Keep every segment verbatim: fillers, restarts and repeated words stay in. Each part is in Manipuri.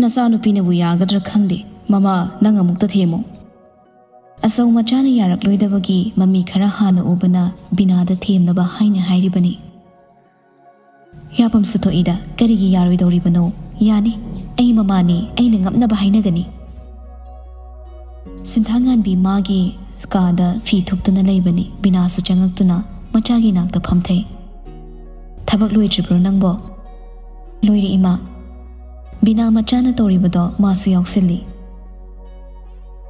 ꯅꯆꯥꯅꯨꯄꯤꯅꯕꯨ ꯌꯥꯒꯗ꯭ꯔꯥ ꯈꯪꯗꯦ꯫ ꯃꯃꯥ, ꯅꯪ ꯑꯃꯨꯛꯇ ꯊꯦꯝꯃꯨ꯫ ꯑꯆꯧ ꯃꯆꯥꯅ ꯌꯥꯔꯛꯂꯣꯏꯗꯕꯒꯤ ꯃꯃꯤ ꯈꯔ ꯍꯥꯟꯅ ꯎꯕꯅ ꯕꯤꯅꯥꯗ ꯊꯦꯝꯅꯕ ꯍꯥꯏꯅ ꯍꯥꯏꯔꯤꯕꯅꯤ꯫ ꯌꯥꯐꯝꯁꯨ ꯊꯣꯛꯏꯗ, ꯀꯔꯤꯒꯤ ꯌꯥꯔꯣꯏꯗꯧꯔꯤꯕꯅꯣ? ꯌꯥꯅꯤ, ꯑꯩ ꯃꯃꯥꯅꯤ, ꯑꯩꯅ ꯉꯝꯅꯕ ꯍꯥꯏꯅꯒꯅꯤ꯫ ꯁꯤꯟꯊꯥꯉꯥꯟꯕꯤ ꯃꯥꯒꯤ ꯀꯥꯗ ꯐꯤ ꯊꯨꯞꯇꯨꯅ ꯂꯩꯕꯅꯤ꯫ ꯕꯤꯅꯥꯁꯨ ꯆꯪꯉꯛꯇꯨꯅ ꯃꯆꯥꯒꯤ ꯅꯥꯛꯇ ꯐꯝꯊꯩ꯫ "ꯊꯕꯛ ꯂꯣꯏꯗ꯭ꯔꯤꯕ꯭ꯔꯣ ꯅꯪꯕꯣ?" "ꯂꯣꯏꯔꯦ ꯏꯃꯥ꯫ ꯕꯤꯅꯥ ꯃꯆꯥꯅ ꯇꯧꯔꯤꯕꯗꯣ ꯃꯥꯁꯨ ꯌꯥꯎꯁꯤꯜꯂꯤ꯫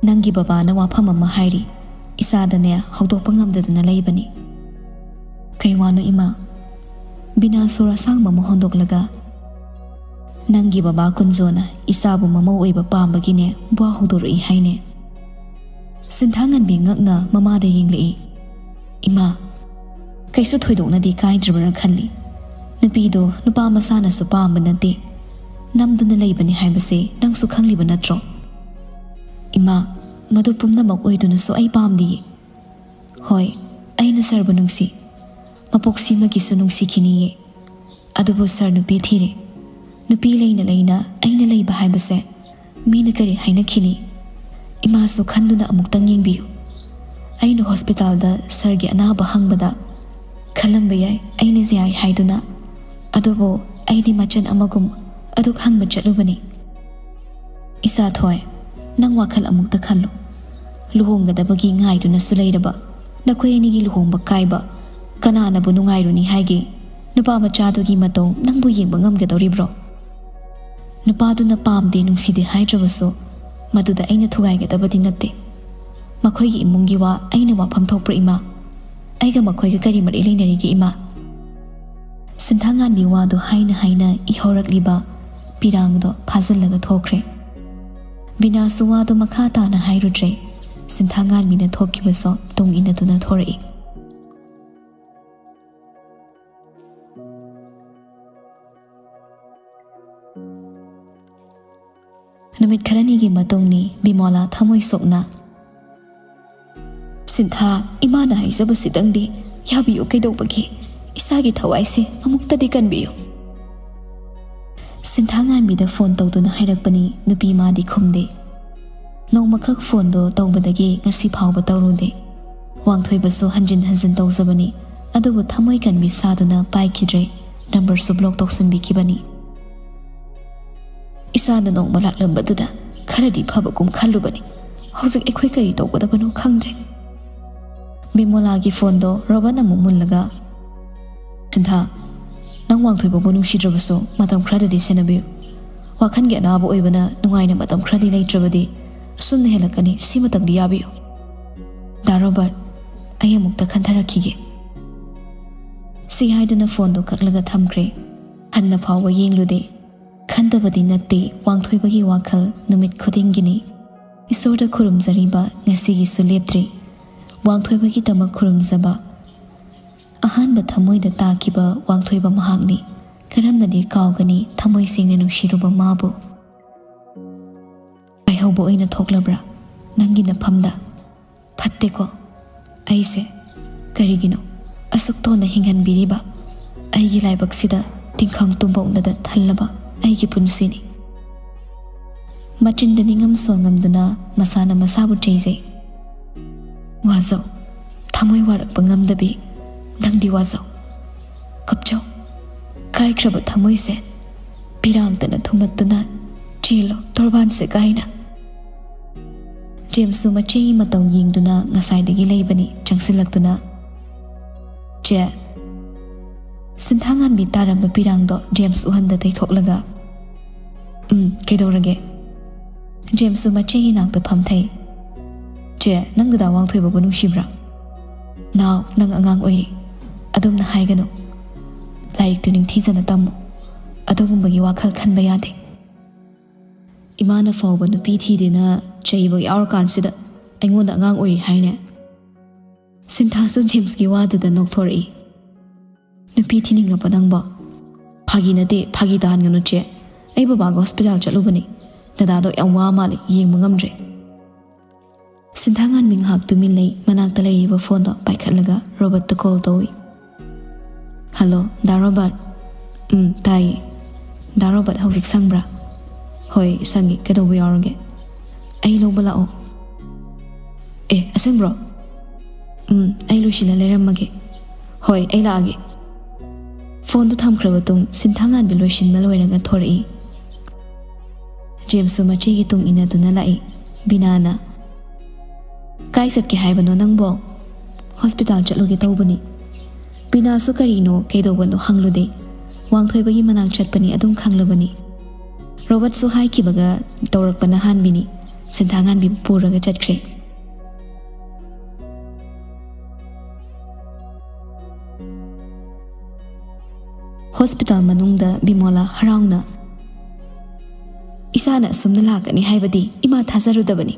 ꯅꯪꯒꯤ ꯕꯕꯥꯅ ꯋꯥꯐꯝ ꯑꯃ ꯍꯥꯏꯔꯤ, ꯏꯆꯥꯗꯅꯦ ꯍꯧꯗꯣꯛꯄ ꯉꯝꯗꯗꯅ ꯂꯩꯕꯅꯤ꯫" "ꯀꯩ ꯋꯥꯅꯣ ꯏꯃꯥ?" ꯕꯤꯅꯥ ꯁꯣꯔ ꯑꯁꯥꯡꯕ ꯑꯃ ꯍꯣꯟꯗꯣꯛꯂꯒ, "ꯅꯪꯒꯤ ꯕꯕꯥ ꯀꯨꯟꯖꯣꯅ ꯏꯆꯥꯕꯨ ꯃꯃꯧ ꯑꯣꯏꯕ ꯄꯥꯝꯕꯒꯤꯅꯦ ꯋꯥ ꯍꯧꯗꯣꯔꯛꯏ ꯍꯥꯏꯅꯦ꯫" ꯁꯤꯟꯊꯥꯉꯟꯕꯤ ꯉꯛꯅ ꯃꯃꯥꯗ ꯌꯦꯡꯂꯛꯏ꯫ "ꯏꯃꯥ, ꯀꯩꯁꯨ ꯊꯣꯏꯗꯣꯛꯅꯗꯤ ꯀꯥꯏꯗ꯭ꯔꯕ꯭ꯔꯥ ꯈꯜꯂꯤ꯫ ꯅꯨꯄꯤꯗꯣ ꯅꯨꯄꯥ ꯃꯁꯥꯅꯁꯨ ꯄꯥꯝꯕ ꯅꯠꯇꯦ꯫ ꯅꯝꯗꯨꯅ ꯂꯩꯕꯅꯤ ꯍꯥꯏꯕꯁꯦ ꯅꯪꯁꯨ ꯈꯪꯂꯤꯕ ꯅꯠꯇ꯭ꯔꯣ?" "ꯏꯃꯥ, ꯃꯗꯨ ꯄꯨꯝꯅꯃꯛ ꯑꯣꯏꯗꯨꯅꯁꯨ ꯑꯩ ꯄꯥꯝꯗꯤꯌꯦ꯫ ꯍꯣꯏ, ꯑꯩꯅ ꯁꯥꯔꯕꯨ ꯅꯨꯡꯁꯤ꯫ ꯃꯄꯣꯛꯁꯤꯃꯒꯤꯁꯨ ꯅꯨꯡꯁꯤꯈꯤꯅꯤꯌꯦ꯫ ꯑꯗꯨꯕꯨ ꯁꯥꯔ ꯅꯨꯄꯤ ꯊꯤꯔꯦ꯫ ꯅꯨꯄꯤ ꯂꯩꯅ ꯂꯩꯅ ꯑꯩꯅ ꯂꯩꯕ ꯍꯥꯏꯕꯁꯦ ꯃꯤꯅ ꯀꯔꯤ ꯍꯥꯏꯅꯈꯤꯅꯤ? ꯏꯃꯥꯁꯨ ꯈꯟꯗꯨꯅ ꯑꯃꯨꯛꯇꯪ ꯌꯦꯡꯕꯤꯌꯨ꯫ ꯑꯩꯅ ꯍꯣꯁꯄꯤꯇꯥꯜꯗ ꯁꯥꯔꯒꯤ ꯑꯅꯥꯕ ꯍꯪꯕꯗ ꯈꯜꯂꯝꯕ ꯌꯥꯏ ꯑꯩꯅ ꯌꯥꯏ ꯍꯥꯏꯗꯨꯅ, ꯑꯗꯨꯕꯨ ꯑꯩꯗꯤ ꯃꯆꯟ ꯑꯃꯒꯨꯝ ꯑꯗꯨꯛ ꯍꯪꯕ ꯆꯠꯂꯨꯕꯅꯤ꯫" "ꯏꯆꯥ ꯊꯣꯏ, ꯅꯪ ꯋꯥꯈꯜ ꯑꯃꯨꯛꯇ ꯈꯜꯂꯨ꯫ ꯂꯨꯍꯣꯡꯒꯗꯕꯒꯤ ꯉꯥꯏꯗꯨꯅꯁꯨ ꯂꯩꯔꯕ ꯅꯈꯣꯏ ꯑꯅꯤꯒꯤ ꯂꯨꯍꯣꯡꯕ ꯀꯥꯏꯕ ꯀꯅꯥꯅꯕꯨ ꯅꯨꯡꯉꯥꯏꯔꯨꯅꯤ ꯍꯥꯏꯒꯦ? ꯅꯨꯄꯥ ꯃꯆꯥꯗꯨꯒꯤ ꯃꯇꯧ ꯅꯪꯕꯨ ꯌꯦꯡꯕ ꯉꯝꯒꯗꯧꯔꯤꯕ꯭ꯔꯣ? ꯅꯨꯄꯥꯗꯨꯅ ꯄꯥꯝꯗꯦ, ꯅꯨꯡꯁꯤꯗꯦ ꯍꯥꯏꯗ꯭ꯔꯕꯁꯨ, ꯃꯗꯨꯗ ꯑꯩꯅ ꯊꯨꯒꯥꯏꯒꯗꯕꯗꯤ ꯅꯠꯇꯦ꯫ ꯃꯈꯣꯏꯒꯤ ꯏꯃꯨꯡꯒꯤ ꯋꯥ ꯑꯩꯅ ꯋꯥꯐꯝ ꯊꯣꯛꯄ꯭ꯔꯥ ꯏꯃꯥ? ꯑꯩꯒ ꯃꯈꯣꯏꯒ ꯀꯔꯤ ꯃꯔꯤ ꯂꯩꯅꯔꯤꯒꯦ ꯏꯃꯥ?" ꯁꯤꯟꯊꯥꯉꯥꯟꯕꯤ ꯋꯥꯗꯨ ꯍꯥꯏꯅ ꯍꯥꯏꯅ ꯏꯍꯧꯔꯛꯂꯤꯕ ꯄꯤꯔꯥꯡꯗꯣ ꯐꯥꯖꯤꯜꯂꯒ ꯊꯣꯛꯈ꯭ꯔꯦ꯫ ꯕꯤꯅꯥꯁꯨ ꯋꯥꯗꯨ ꯃꯈꯥ ꯇꯥꯅ ꯍꯥꯏꯔꯨꯗ꯭ꯔꯦ꯫ ꯁꯤꯟꯊꯥꯉꯥꯟꯕꯤꯅ ꯊꯣꯛꯈꯤꯕꯁꯨ ꯇꯨꯡ ꯏꯟꯅꯗꯨꯅ ꯊꯣꯔꯛꯏ꯫ ꯅꯨꯃꯤꯠ ꯈꯔꯅꯤꯒꯤ ꯃꯇꯨꯡꯅꯤ꯫ ꯕꯤꯃꯣꯂꯥ ꯊꯃꯣꯏ ꯁꯣꯛꯅ, "ꯁꯤꯟꯊꯥ, ꯏꯃꯥꯅ ꯍꯥꯏꯖꯕꯁꯤꯗꯪꯗꯤ ꯌꯥꯕꯤꯌꯨ꯫ ꯀꯩꯗꯧꯕꯒꯤ? ꯏꯆꯥꯒꯤ ꯊꯋꯥꯏꯁꯦ ꯑꯃꯨꯛꯇꯗꯤ ꯀꯟꯕꯤꯌꯨ꯫" ꯁꯤꯟꯊꯥꯉꯥꯟꯕꯤꯗ ꯐꯣꯟ ꯇꯧꯗꯨꯅ ꯍꯥꯏꯔꯛꯄꯅꯤ꯫ ꯅꯨꯄꯤ ꯃꯥꯗꯤ ꯈꯨꯝꯗꯦ꯫ ꯅꯣꯡꯃꯈꯛ ꯐꯣꯟꯗꯣ ꯇꯧꯕꯗꯒꯤ ꯉꯁꯤ ꯐꯥꯎꯕ ꯇꯧꯔꯨꯗꯦ꯫ ꯋꯥꯡꯊꯣꯏꯕꯁꯨ ꯍꯟꯖꯤꯟ ꯍꯟꯖꯤꯟ ꯇꯧꯖꯕꯅꯤ, ꯑꯗꯨꯕꯨ ꯊꯃꯣꯏ ꯀꯟꯕꯤ ꯁꯥꯗꯨꯅ ꯄꯥꯏꯈꯤꯗ꯭ꯔꯦ꯫ ꯅꯝꯕꯔꯁꯨ ꯕ꯭ꯂꯣꯛ ꯇꯧꯁꯤꯟꯕꯤꯈꯤꯕꯅꯤ꯫ ꯏꯁꯥꯅ ꯅꯣꯡꯃ ꯂꯥꯛꯂꯝꯕꯗꯨꯗ ꯈꯔꯗꯤ ꯐꯕꯒꯨꯝ ꯈꯜꯂꯨꯕꯅꯤ꯫ ꯍꯧꯖꯤꯛ ꯑꯩꯈꯣꯏ ꯀꯔꯤ ꯇꯧꯒꯗꯕꯅꯣ ꯈꯪꯗ꯭ꯔꯦ꯫ ꯕꯤꯃꯣꯂꯥꯒꯤ ꯐꯣꯟꯗꯣ ꯔꯣꯕꯟ ꯑꯃꯨꯛ ꯃꯨꯜꯂꯒ, "ꯁꯤꯟꯊꯥ, ꯅꯪ ꯋꯥꯡꯊꯣꯏꯕꯕꯨ ꯅꯨꯡꯁꯤꯗ꯭ꯔꯕꯁꯨ ꯃꯇꯝ ꯈꯔꯗꯗꯤ ꯁꯦꯟꯅꯕꯤꯌꯨ꯫ ꯋꯥꯈꯜꯒꯤ ꯑꯅꯥꯕ ꯑꯣꯏꯕꯅ ꯅꯨꯡꯉꯥꯏꯅ ꯃꯇꯝ ꯈꯔꯗꯤ ꯂꯩꯇ꯭ꯔꯕꯗꯤ ꯑꯁꯨꯝꯅ ꯍꯦꯜꯂꯛꯀꯅꯤ꯫ ꯁꯤꯃꯇꯪꯗꯤ ꯌꯥꯕꯤꯌꯨ꯫" "ꯗꯥ ꯔꯣꯕꯔꯠ, ꯑꯩ ꯑꯃꯨꯛꯇ ꯈꯟꯊꯔꯛꯈꯤꯒꯦ꯫" ꯁꯤ ꯍꯥꯏꯗꯨꯅ ꯐꯣꯟꯗꯣ ꯀꯛꯂꯒ ꯊꯝꯈ꯭ꯔꯦ꯫ ꯍꯟꯅ ꯐꯥꯎꯕ ꯌꯦꯡꯂꯨꯗꯦ꯫ ꯈꯟꯗꯕꯗꯤ ꯅꯠꯇꯦ, ꯋꯥꯡꯊꯣꯏꯕꯒꯤ ꯋꯥꯈꯜ ꯅꯨꯃꯤꯠ ꯈꯨꯗꯤꯡꯒꯤꯅꯤ꯫ ꯏꯁꯣꯔꯗ ꯈꯨꯔꯨꯝꯖꯔꯤꯕ ꯉꯁꯤꯒꯤꯁꯨ ꯂꯦꯞꯇ꯭ꯔꯤ꯫ ꯋꯥꯡꯊꯣꯏꯕꯒꯤꯗꯃꯛ ꯈꯨꯔꯨꯝꯖꯕ꯫ ꯑꯍꯥꯟꯕ ꯊꯃꯣꯏꯗ ꯇꯥꯈꯤꯕ ꯋꯥꯡꯊꯣꯏꯕ ꯃꯍꯥꯛꯅꯤ꯫ ꯀꯔꯝꯅꯗꯤ ꯀꯥꯎꯒꯅꯤ ꯊꯃꯣꯏ ꯁꯦꯡꯅ ꯅꯨꯡꯁꯤꯔꯨꯕ ꯃꯥꯕꯨ? ꯄꯥꯏꯍꯧꯕ ꯑꯣꯏꯅ ꯊꯣꯛꯂꯕ꯭ꯔꯥ ꯅꯪꯒꯤ ꯅꯐꯝꯗ? ꯐꯠꯇꯦꯀꯣ ꯑꯩꯁꯦ꯫ ꯀꯔꯤꯒꯤꯅꯣ ꯑꯁꯨꯛ ꯊꯣꯟꯅ ꯍꯤꯡꯍꯟꯕꯤꯔꯤꯕ? ꯑꯩꯒꯤ ꯂꯥꯏꯕꯛꯁꯤꯗ ꯇꯤꯡꯈꯪ ꯇꯨꯝꯕꯧꯅꯗ ꯊꯜꯂꯕ ꯑꯩꯒꯤ ꯄꯨꯟꯁꯤꯅꯤ꯫ ꯃꯆꯤꯟꯗ ꯅꯤꯡꯉꯝ ꯁꯣꯡꯉꯝꯗꯨꯅ ꯃꯁꯥꯅ ꯃꯁꯥꯕꯨ ꯆꯩꯖꯩ꯫ ꯋꯥꯖꯧ, ꯊꯃꯣꯏ ꯋꯥꯔꯛꯄ ꯉꯝꯗꯕꯤ ꯅꯪꯗꯤ ꯋꯥꯖꯧ꯫ ꯀꯞꯆꯧ, ꯀꯥꯏꯈ꯭ꯔꯕ ꯊꯃꯣꯏꯁꯦ ꯄꯤꯔꯥꯡꯇꯅ ꯊꯨꯝꯃꯠꯇꯨꯅ ꯆꯦꯜꯂꯣ ꯇꯣꯔꯕꯥꯟꯁꯦ ꯀꯥꯏꯅ꯫ ꯖꯦꯝꯁꯁꯨ ꯃꯆꯦꯒꯤ ꯃꯇꯧ ꯌꯦꯡꯗꯨꯅ ꯉꯁꯥꯏꯗꯒꯤ ꯂꯩꯕꯅꯤ ꯆꯪꯁꯤꯜꯂꯛꯇꯨꯅ꯫ "ꯆꯦ꯫" ꯁꯤꯟꯊꯥꯉꯥꯟꯕꯤ ꯇꯥꯔꯝꯕ ꯄꯤꯔꯥꯡꯗꯣ ꯖꯦꯝꯁ ꯎꯍꯟꯗ ꯇꯩꯊꯣꯛꯂꯒ, "ꯎꯝ, ꯀꯩꯗꯧꯔꯒꯦ?" ꯖꯦꯝꯁꯁꯨ ꯃꯆꯦꯒꯤ ꯅꯥꯛꯇ ꯐꯝꯊꯩ꯫ "ꯆꯦ, ꯅꯪ ꯗꯗꯥ ꯋꯥꯡꯊꯣꯏꯕꯕꯨ ꯅꯨꯡꯁꯤꯕ꯭ꯔꯥ? ꯅꯥꯎ, ꯅꯪ ꯑꯉꯥꯡ ꯑꯣꯏꯔꯤ꯫ ꯑꯗꯨꯝꯅ ꯍꯥꯏꯒꯅꯨ꯫ ꯂꯥꯏꯔꯤꯛꯇꯨ ꯅꯤꯡꯊꯤꯖꯅ ꯇꯝꯃꯨ꯫ ꯑꯗꯨꯒꯨꯝꯕꯒꯤ ꯋꯥꯈꯜ ꯈꯟꯕ ꯌꯥꯗꯦ꯫ ꯏꯃꯥꯅ ꯐꯥꯎꯕ ꯅꯨꯄꯤ ꯊꯤꯗꯦꯅ ꯆꯩꯕ ꯌꯥꯎꯔꯀꯥꯟꯁꯤꯗ ꯑꯩꯉꯣꯟꯗ ꯑꯉꯥꯡ ꯑꯣꯏꯔꯤ ꯍꯥꯏꯅꯦ?" ꯁꯤꯟꯊꯥꯁꯨ ꯖꯦꯝꯁꯀꯤ ꯋꯥꯗꯨꯗ ꯅꯣꯛꯊꯣꯔꯛꯏ꯫ "ꯅꯨꯄꯤ ꯊꯤꯅꯤꯡꯉꯕ ꯅꯪꯕꯣ?" "ꯐꯥꯒꯤ ꯅꯠꯇꯦ, ꯐꯥꯒꯤ ꯇꯥꯍꯟꯒꯅꯨ ꯆꯦ꯫ ꯑꯩ ꯕꯕꯥꯒ ꯍꯣꯁꯄꯤꯇꯥꯜ ꯆꯠꯂꯨꯕꯅꯤ꯫ ꯗꯗꯥꯗꯣ ꯌꯥꯝ ꯋꯥ ꯃꯥꯜꯂꯦ, ꯌꯦꯡꯕ ꯉꯝꯗ꯭ꯔꯦ꯫" ꯁꯤꯟꯊꯥꯉꯥꯟꯕꯤ ꯉꯥꯏꯍꯥꯛ ꯇꯨꯃꯤꯟ ꯂꯩ, ꯃꯅꯥꯛꯇ ꯂꯩꯔꯤꯕ ꯐꯣꯟꯗꯣ ꯄꯥꯏꯈꯠꯂꯒ ꯔꯣꯕꯔꯠꯇ ꯀꯣꯜ ꯇꯧꯏ꯫ "ꯍꯜꯂꯣ, ꯗꯥ ꯔꯣꯕꯔꯠ?" "ꯎꯝ, ꯇꯥꯏꯌꯦ꯫" ꯗꯥ ꯔꯣꯕꯔꯠ ꯍꯧꯖꯤꯛ ꯁꯪꯕ꯭ꯔꯥ? ꯍꯣꯏ, ꯁꯪꯉꯤ꯫ ꯀꯩꯗꯧꯕ ꯌꯥꯎꯔꯒꯦ? ꯑꯩ ꯂꯧꯕ ꯂꯥꯛꯑꯣ꯫ ꯑꯦ, ꯑꯁꯦꯡꯕ꯭ꯔꯣ? ꯎꯝ, ꯑꯩ ꯂꯣꯏꯁꯤꯜꯂ ꯂꯩꯔꯝꯃꯒꯦ꯫ ꯍꯣꯏ, ꯑꯩ ꯂꯥꯛꯑꯒꯦ꯫ ꯐꯣꯟꯗꯨ ꯊꯝꯈ꯭ꯔꯕ ꯇꯨꯡ ꯁꯤꯟꯊꯥꯉꯥꯟꯕꯤ ꯂꯣꯏꯁꯤꯟꯕ ꯂꯣꯏꯔꯒ ꯊꯣꯔꯛꯏ꯫ ꯖꯦꯝꯁꯁꯨ ꯃꯆꯦꯒꯤ ꯇꯨꯡ ꯏꯟꯅꯗꯨꯅ ꯂꯥꯛꯏ꯫ ꯕꯤꯅꯥꯅ, "ꯀꯥꯏ ꯆꯠꯀꯦ ꯍꯥꯏꯕꯅꯣ ꯅꯪꯕꯣ?" "ꯍꯣꯁꯄꯤꯇꯥꯜ ꯆꯠꯂꯨꯒꯦ ꯇꯧꯕꯅꯤ꯫" ꯕꯤꯅꯥꯁꯨ ꯀꯔꯤꯅꯣ ꯀꯩꯗꯧꯕꯅꯣ ꯍꯪꯂꯨꯗꯦ꯫ ꯋꯥꯡꯊꯣꯏꯕꯒꯤ ꯃꯅꯥꯛ ꯆꯠꯄꯅꯤ ꯑꯗꯨꯝ ꯈꯪꯂꯕꯅꯤ꯫ ꯔꯣꯕꯔꯠꯁꯨ ꯍꯥꯏꯈꯤꯕꯒ ꯇꯧꯔꯛꯄꯅ ꯍꯥꯟꯕꯤꯅꯤ꯫ ꯁꯤꯟꯊꯥꯉꯥꯟꯕꯤꯕꯨ ꯄꯨꯔꯒ ꯆꯠꯈ꯭ꯔꯦ꯫ ꯍꯣꯁꯄꯤꯇꯥꯜ ꯃꯅꯨꯡꯗ ꯕꯤꯃꯣꯂꯥ ꯍꯔꯥꯎꯅ, "ꯏꯆꯥꯅ ꯑꯁꯨꯝꯅ ꯂꯥꯛꯀꯅꯤ ꯍꯥꯏꯕꯗꯤ ꯏꯃꯥ ꯊꯥꯖꯔꯨꯗꯕꯅꯤ꯫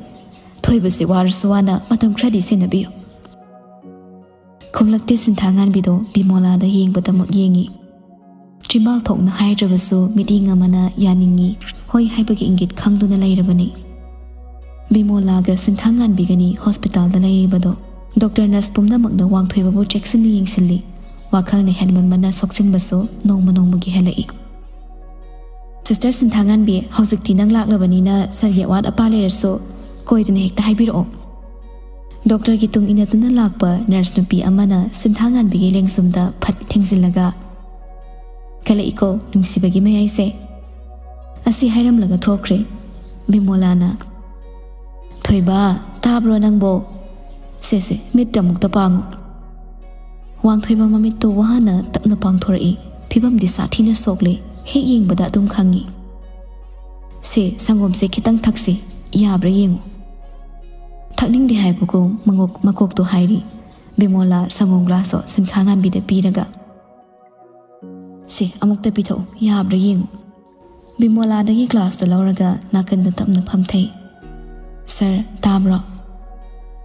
ꯊꯣꯏꯕꯁꯦ ꯋꯥꯔꯁꯨ ꯋꯥꯅ ꯃꯇꯝ ꯈꯔꯗꯤ ꯁꯦꯟꯅꯕꯤꯌꯨ꯫" ꯈꯨꯝꯂꯛꯇꯦ ꯁꯤꯟꯊꯥꯉꯥꯟꯕꯤꯗꯣ ꯕꯤꯃꯣꯂꯥꯗ ꯌꯦꯡꯕꯗꯃꯛ ꯌꯦꯡꯉꯤ꯫ ꯆꯤꯝꯕꯥꯜ ꯊꯣꯛꯅ ꯍꯥꯏꯗ꯭ꯔꯕꯁꯨ ꯃꯤꯠꯌꯦꯡ ꯑꯃꯅ ꯌꯥꯅꯤꯡꯉꯤ, ꯍꯣꯏ ꯍꯥꯏꯕꯒꯤ ꯏꯪꯒꯤꯠ ꯈꯪꯗꯨꯅ ꯂꯩꯔꯕꯅꯤ꯫ ꯕꯤꯃꯣꯂꯥꯒ ꯁꯤꯟꯊꯥꯉꯥꯟꯕꯤꯒꯅꯤ ꯍꯣꯁꯄꯤꯇꯥꯜꯗ ꯂꯩꯔꯤꯕꯗꯣ꯫ ꯗꯣꯛꯇꯔ ꯅꯔꯁ ꯄꯨꯝꯅꯃꯛꯅ ꯋꯥꯡꯊꯣꯏꯕꯕꯨ ꯆꯦꯛꯁꯤꯟꯅ ꯌꯦꯡꯁꯤꯜꯂꯤ꯫ ꯋꯥꯈꯜꯅ ꯍꯦꯟꯃꯟꯕꯅ ꯁꯣꯛꯆꯤꯟꯕꯁꯨ ꯅꯣꯡꯃ ꯅꯣꯡꯃꯒꯤ ꯍꯦꯜꯂꯛꯏ꯫ "ꯁꯤꯁꯇꯔ ꯁꯤꯟꯊꯥꯉꯥꯟꯕꯤ, ꯍꯧꯖꯤꯛꯇꯤ ꯅꯪ ꯂꯥꯛꯂꯕꯅꯤꯅ ꯁꯥꯔꯒꯤ ꯑꯋꯥꯠ ꯑꯄꯥ ꯂꯩꯔꯁꯨ ꯀꯣꯏꯗꯅ ꯍꯦꯛꯇ ꯍꯥꯏꯕꯤꯔꯛꯑꯣ꯫" ꯗꯣꯛꯇꯔꯒꯤ ꯇꯨꯡ ꯏꯟꯅꯗꯨꯅ ꯂꯥꯛꯄ ꯅꯔꯁ ꯅꯨꯄꯤ ꯑꯃꯅ ꯁꯤꯟꯊꯥꯉꯥꯟꯕꯤꯒꯤ ꯂꯦꯡꯖꯨꯝꯗ ꯐꯠ ꯊꯦꯡꯖꯤꯜꯂꯒ, "ꯈꯜꯂꯛꯏꯀꯣ ꯅꯨꯡꯁꯤꯕꯒꯤ ꯃꯌꯥꯏꯁꯦ?" ꯑꯁꯤ ꯍꯥꯏꯔꯝꯂꯒ ꯊꯣꯛꯈ꯭ꯔꯦ꯫ ꯕꯤꯃꯣꯂꯥꯅ, "ꯊꯣꯏꯕ, ꯇꯥꯕ꯭ꯔꯣ ꯅꯪꯕꯣ? ꯁꯦ, ꯁꯦ, ꯃꯤꯠꯇ ꯑꯃꯨꯛꯇ ꯄꯥꯡꯉꯨ꯫" ꯋꯥꯡꯊꯣꯏꯕ ꯃꯃꯤꯠꯇꯨ ꯋꯥꯅ ꯇꯞꯅ ꯄꯥꯡꯊꯣꯔꯛꯏ꯫ ꯐꯤꯕꯝꯗꯤ ꯁꯥꯊꯤꯅ ꯁꯣꯛꯂꯦ, ꯍꯦꯛ ꯌꯦꯡꯕꯗ ꯑꯗꯨꯝ ꯈꯪꯉꯤ꯫ "ꯁꯦ, ꯁꯪꯒꯣꯝꯁꯦ ꯈꯤꯇꯪ ꯊꯛꯁꯤ, ꯌꯥꯕ꯭ꯔꯥ ꯌꯦꯡꯉꯨ꯫" ꯊꯛꯅꯤꯡꯗꯦ ꯍꯥꯏꯕꯒꯨꯝ ꯃꯉꯣꯛ-, ꯃꯀꯣꯛꯇꯣ ꯍꯥꯏꯔꯤ꯫ ꯕꯤꯃꯣꯂꯥ ꯁꯪꯒꯣꯝ ꯒ꯭ꯂꯥꯁꯇꯣ ꯁꯤꯟꯊꯥꯉꯥꯟꯕꯤꯗ ꯄꯤꯔꯒ, "ꯁꯦ, ꯑꯃꯨꯛꯇ ꯄꯤꯊꯛꯎ, ꯌꯥꯕ꯭ꯔꯥ ꯌꯦꯡꯉꯨ꯫" ꯕꯤꯃꯣꯂꯥꯗꯒꯤ ꯒ꯭ꯂꯥꯁꯇꯣ ꯂꯧꯔꯒ ꯅꯥꯀꯟꯗ ꯇꯞꯅ ꯐꯝꯊꯩ꯫ "ꯁꯥꯔ, ꯇꯥꯕ꯭ꯔꯣ?"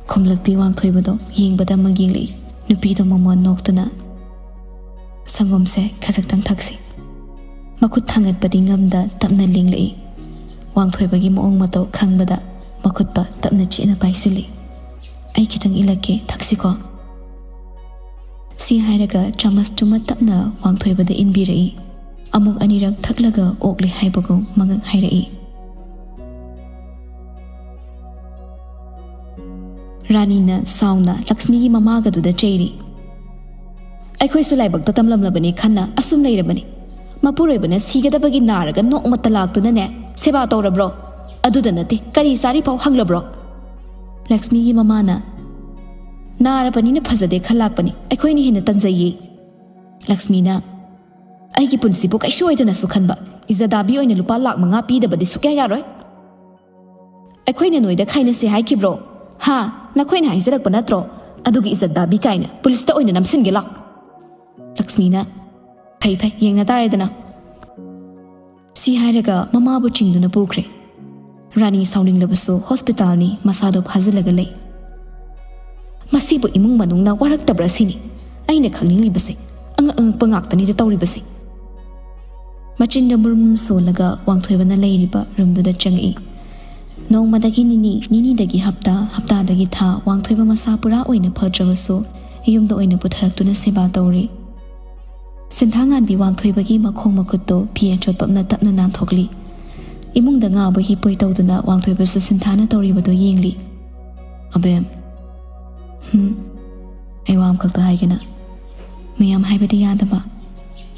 ꯈꯨꯝꯂꯛꯇꯦ ꯋꯥꯡꯊꯣꯏꯕꯗꯣ ꯌꯦꯡꯕꯗ ꯃꯒꯤꯡꯂꯛꯏ꯫ ꯅꯨꯄꯤꯗꯣ ꯃꯃꯣꯟ ꯅꯣꯛꯇꯨꯅ, "ꯁꯪꯒꯣꯝꯁꯦ ꯈꯖꯤꯛꯇꯪ ꯊꯛꯁꯤ꯫" ꯃꯈꯨꯠ ꯊꯥꯡꯒꯠꯄꯗꯤ ꯉꯝꯗ ꯇꯞꯅ ꯂꯦꯡꯂꯛꯏ꯫ ꯋꯥꯡꯊꯣꯏꯕꯒꯤ ꯃꯑꯣꯡ ꯃꯇꯧ ꯈꯪꯕꯗ ꯃꯈꯨꯠꯇ ꯇꯞꯅ ꯆꯦꯠꯅ ꯄꯥꯏꯁꯤꯜꯂꯤ꯫ "ꯑꯩ ꯈꯤꯇꯪ ꯏꯜꯂꯛꯀꯦ, ꯊꯛꯁꯤꯀꯣ?" ꯁꯤ ꯍꯥꯏꯔꯒ ꯆꯥꯃꯁꯇꯨꯃ ꯇꯞꯅ ꯋꯥꯡꯊꯣꯏꯕꯗ ꯏꯟꯕꯤꯔꯛꯏ꯫ ꯑꯃꯨꯛ ꯑꯅꯤꯔꯛ ꯊꯛꯂꯒ ꯑꯣꯛꯂꯦ ꯍꯥꯏꯕꯒꯨꯝ ꯃꯉꯛ ꯍꯥꯏꯔꯛꯏ꯫ ꯔꯥꯅꯤꯅ ꯁꯥꯎꯅ ꯂꯛꯁꯃꯤꯒꯤ ꯃꯃꯥꯒꯗꯨꯗ ꯆꯩꯔꯤ꯫ "ꯑꯩꯈꯣꯏꯁꯨ ꯂꯥꯏꯕꯛꯇ ꯇꯝꯂꯝꯂꯕꯅꯤ ꯈꯟꯅ ꯑꯁꯨꯝ ꯂꯩꯔꯕꯅꯤ꯫ ꯃꯄꯨꯔꯣꯏꯕꯅ ꯁꯤꯒꯗꯕꯒꯤ ꯅꯥꯔꯒ ꯅꯣꯡꯃꯇ ꯂꯥꯛꯇꯨꯅꯅꯦ ꯁꯦꯕꯥ ꯇꯧꯔꯕ꯭ꯔꯣ? ꯑꯗꯨꯗ ꯅꯠꯇꯦ, ꯀꯔꯤ ꯆꯥꯔꯤ ꯐꯥꯎ ꯍꯪꯂꯕ꯭ꯔꯣ?" ꯂꯛꯁꯃꯤꯒꯤ ꯃꯃꯥꯅ, "ꯅꯥꯔꯕꯅꯤꯅ ꯐꯖꯗꯦ ꯈꯜꯂꯥꯛꯄꯅꯤ, ꯑꯩꯈꯣꯏꯅ ꯍꯦꯟꯅ ꯇꯟꯖꯩꯌꯦ꯫" ꯂꯛꯁꯃꯤꯅ, "ꯑꯩꯒꯤ ꯄꯨꯟꯁꯤꯕꯨ ꯀꯩꯁꯨ ꯑꯣꯏꯗꯅꯁꯨ ꯈꯟꯕ, ꯏꯖꯗꯥꯕꯤ ꯑꯣꯏꯅ ꯂꯨꯄꯥ ꯂꯥꯛ ꯃꯉꯥ ꯄꯤꯗꯕꯗꯤ ꯁꯨꯛꯌꯥ ꯌꯥꯔꯣꯏ꯫ ꯑꯩꯈꯣꯏꯅ ꯅꯣꯏꯗ ꯈꯥꯏꯅꯁꯦ ꯍꯥꯏꯈꯤꯕ꯭ꯔꯣ? ꯍꯥ? ꯅꯈꯣꯏꯅ ꯍꯥꯏꯖꯔꯛꯄ ꯅꯠꯇ꯭ꯔꯣ? ꯑꯗꯨꯒꯤ ꯏꯖꯠ ꯗꯥꯕꯤ ꯀꯥꯏꯅ ꯄꯨꯂꯤꯁꯇ ꯑꯣꯏꯅ ꯅꯝꯁꯤꯟꯒꯦ ꯂꯥꯎ꯫" ꯂꯛꯁꯃꯤꯅ, "ꯐꯩ ꯐꯩ, ꯌꯦꯡꯅ ꯇꯥꯔꯦꯗꯅ꯫" ꯁꯤ ꯍꯥꯏꯔꯒ ꯃꯃꯥꯕꯨ ꯆꯤꯡꯗꯨꯅ ꯄꯨꯈ꯭ꯔꯦ꯫ ꯔꯥꯅꯤ ꯁꯥꯎꯅꯤꯡꯂꯕꯁꯨ ꯍꯣꯁꯄꯤꯇꯥꯜꯅꯤ, ꯃꯁꯥꯗꯣ ꯐꯥꯖꯤꯜꯂꯒ ꯂꯩ꯫ ꯃꯁꯤꯕꯨ ꯏꯃꯨꯡ ꯃꯅꯨꯡꯅ ꯋꯥꯔꯛꯇꯕ꯭ꯔꯥ ꯁꯤꯅꯤ ꯑꯩꯅ ꯈꯪꯅꯤꯡꯂꯤꯕꯁꯦ꯫ ꯑꯉꯛ ꯑꯉꯛꯄ ꯉꯥꯛꯇꯅꯤꯗ ꯇꯧꯔꯤꯕꯁꯦ꯫ ꯃꯆꯤꯟꯗ ꯃꯨꯔꯨꯝ ꯁꯣꯜꯂꯒ ꯋꯥꯡꯊꯣꯏꯕꯅ ꯂꯩꯔꯤꯕ ꯔꯨꯝꯗꯨꯗ ꯆꯪꯉꯛꯏ꯫ ꯅꯣꯡꯃꯗꯒꯤ ꯅꯤꯅꯤ, ꯅꯤꯅꯤꯗꯒꯤ ꯍꯞꯇꯥ, ꯍꯞꯇꯥꯗꯒꯤ ꯊꯥ, ꯋꯥꯡꯊꯣꯏꯕ ꯃꯁꯥ ꯄꯨꯔꯥ ꯑꯣꯏꯅ ꯐꯠꯇ꯭ꯔꯕꯁꯨ ꯌꯨꯝꯗ ꯑꯣꯏꯅ ꯄꯨꯊꯔꯛꯇꯨꯅ ꯁꯦꯕꯥ ꯇꯧꯔꯤ꯫ ꯁꯤꯟꯊꯥ ꯉꯥꯟꯕꯤ ꯋꯥꯡꯊꯣꯏꯕꯒꯤ ꯃꯈꯣꯡ ꯃꯈꯨꯠꯇꯣ ꯐꯤ ꯑꯆꯣꯠꯄ ꯑꯃꯅ ꯇꯞꯅ ꯅꯥꯟꯊꯣꯛꯂꯤ꯫ ꯏꯃꯨꯡꯗ ꯉꯥ ꯕꯣꯏꯍꯤ ꯄꯣꯏ ꯇꯧꯗꯨꯅ ꯋꯥꯡꯊꯣꯏꯕꯁꯨ ꯁꯤꯟꯊꯥꯅ ꯇꯧꯔꯤꯕꯗꯨ ꯌꯦꯡꯂꯤ꯫ "ꯑꯕꯦꯝ, ꯍꯨꯝ, ꯑꯩ ꯋꯥ ꯑꯃꯈꯛꯇ ꯍꯥꯏꯒꯦꯅ꯫" "ꯃꯌꯥꯝ ꯍꯥꯏꯕꯗꯤ ꯌꯥꯗꯕ?"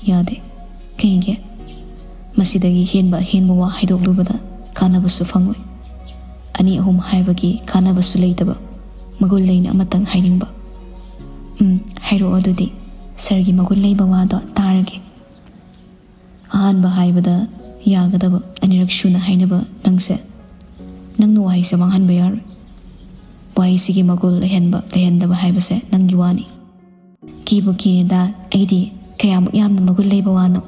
"ꯌꯥꯗꯦ꯫" "ꯀꯩꯒꯤ?" "ꯃꯁꯤꯗꯒꯤ ꯍꯦꯟꯕ ꯑꯍꯦꯟꯕ ꯋꯥ ꯍꯥꯏꯗꯣꯛꯂꯨꯕꯗ ꯀꯥꯟꯅꯕꯁꯨ ꯐꯪꯉꯣꯏ꯫ ꯑꯅꯤ ꯑꯍꯨꯝ ꯍꯥꯏꯕꯒꯤ ꯀꯥꯟꯅꯕꯁꯨ ꯂꯩꯇꯕ, ꯃꯒꯨꯟ ꯂꯩꯅ ꯑꯃꯇꯪ ꯍꯥꯏꯅꯤꯡꯕ꯫" "ꯎꯝ, ꯍꯥꯏꯔꯛꯑꯣ ꯑꯗꯨꯗꯤ꯫ ꯁꯥꯔꯒꯤ ꯃꯒꯨꯟ ꯂꯩꯕ ꯋꯥꯗꯣ ꯇꯥꯔꯒꯦ꯫" "ꯑꯍꯥꯟꯕ ꯍꯥꯏꯕꯗ ꯌꯥꯒꯗꯕ, ꯑꯅꯤꯔꯛ ꯁꯨꯅ ꯍꯥꯏꯅꯕ ꯅꯪꯁꯦ꯫ ꯅꯪꯅ ꯋꯥꯍꯩꯁꯦ ꯃꯥꯡꯍꯟꯕ ꯌꯥꯔꯣꯏ꯫ ꯋꯥꯍꯩꯁꯤꯒꯤ ꯃꯒꯨꯟ ꯂꯩꯍꯟꯕ, ꯂꯩꯍꯟꯗꯕ ꯍꯥꯏꯕꯁꯦ ꯅꯪꯒꯤ ꯋꯥꯅꯤ꯫ ꯀꯤꯕꯨ ꯀꯤꯔꯦꯗ, ꯑꯩꯗꯤ ꯀꯌꯥꯃꯨꯛ ꯌꯥꯝꯅ ꯃꯒꯨꯟ ꯂꯩꯕ ꯋꯥꯅꯣ꯫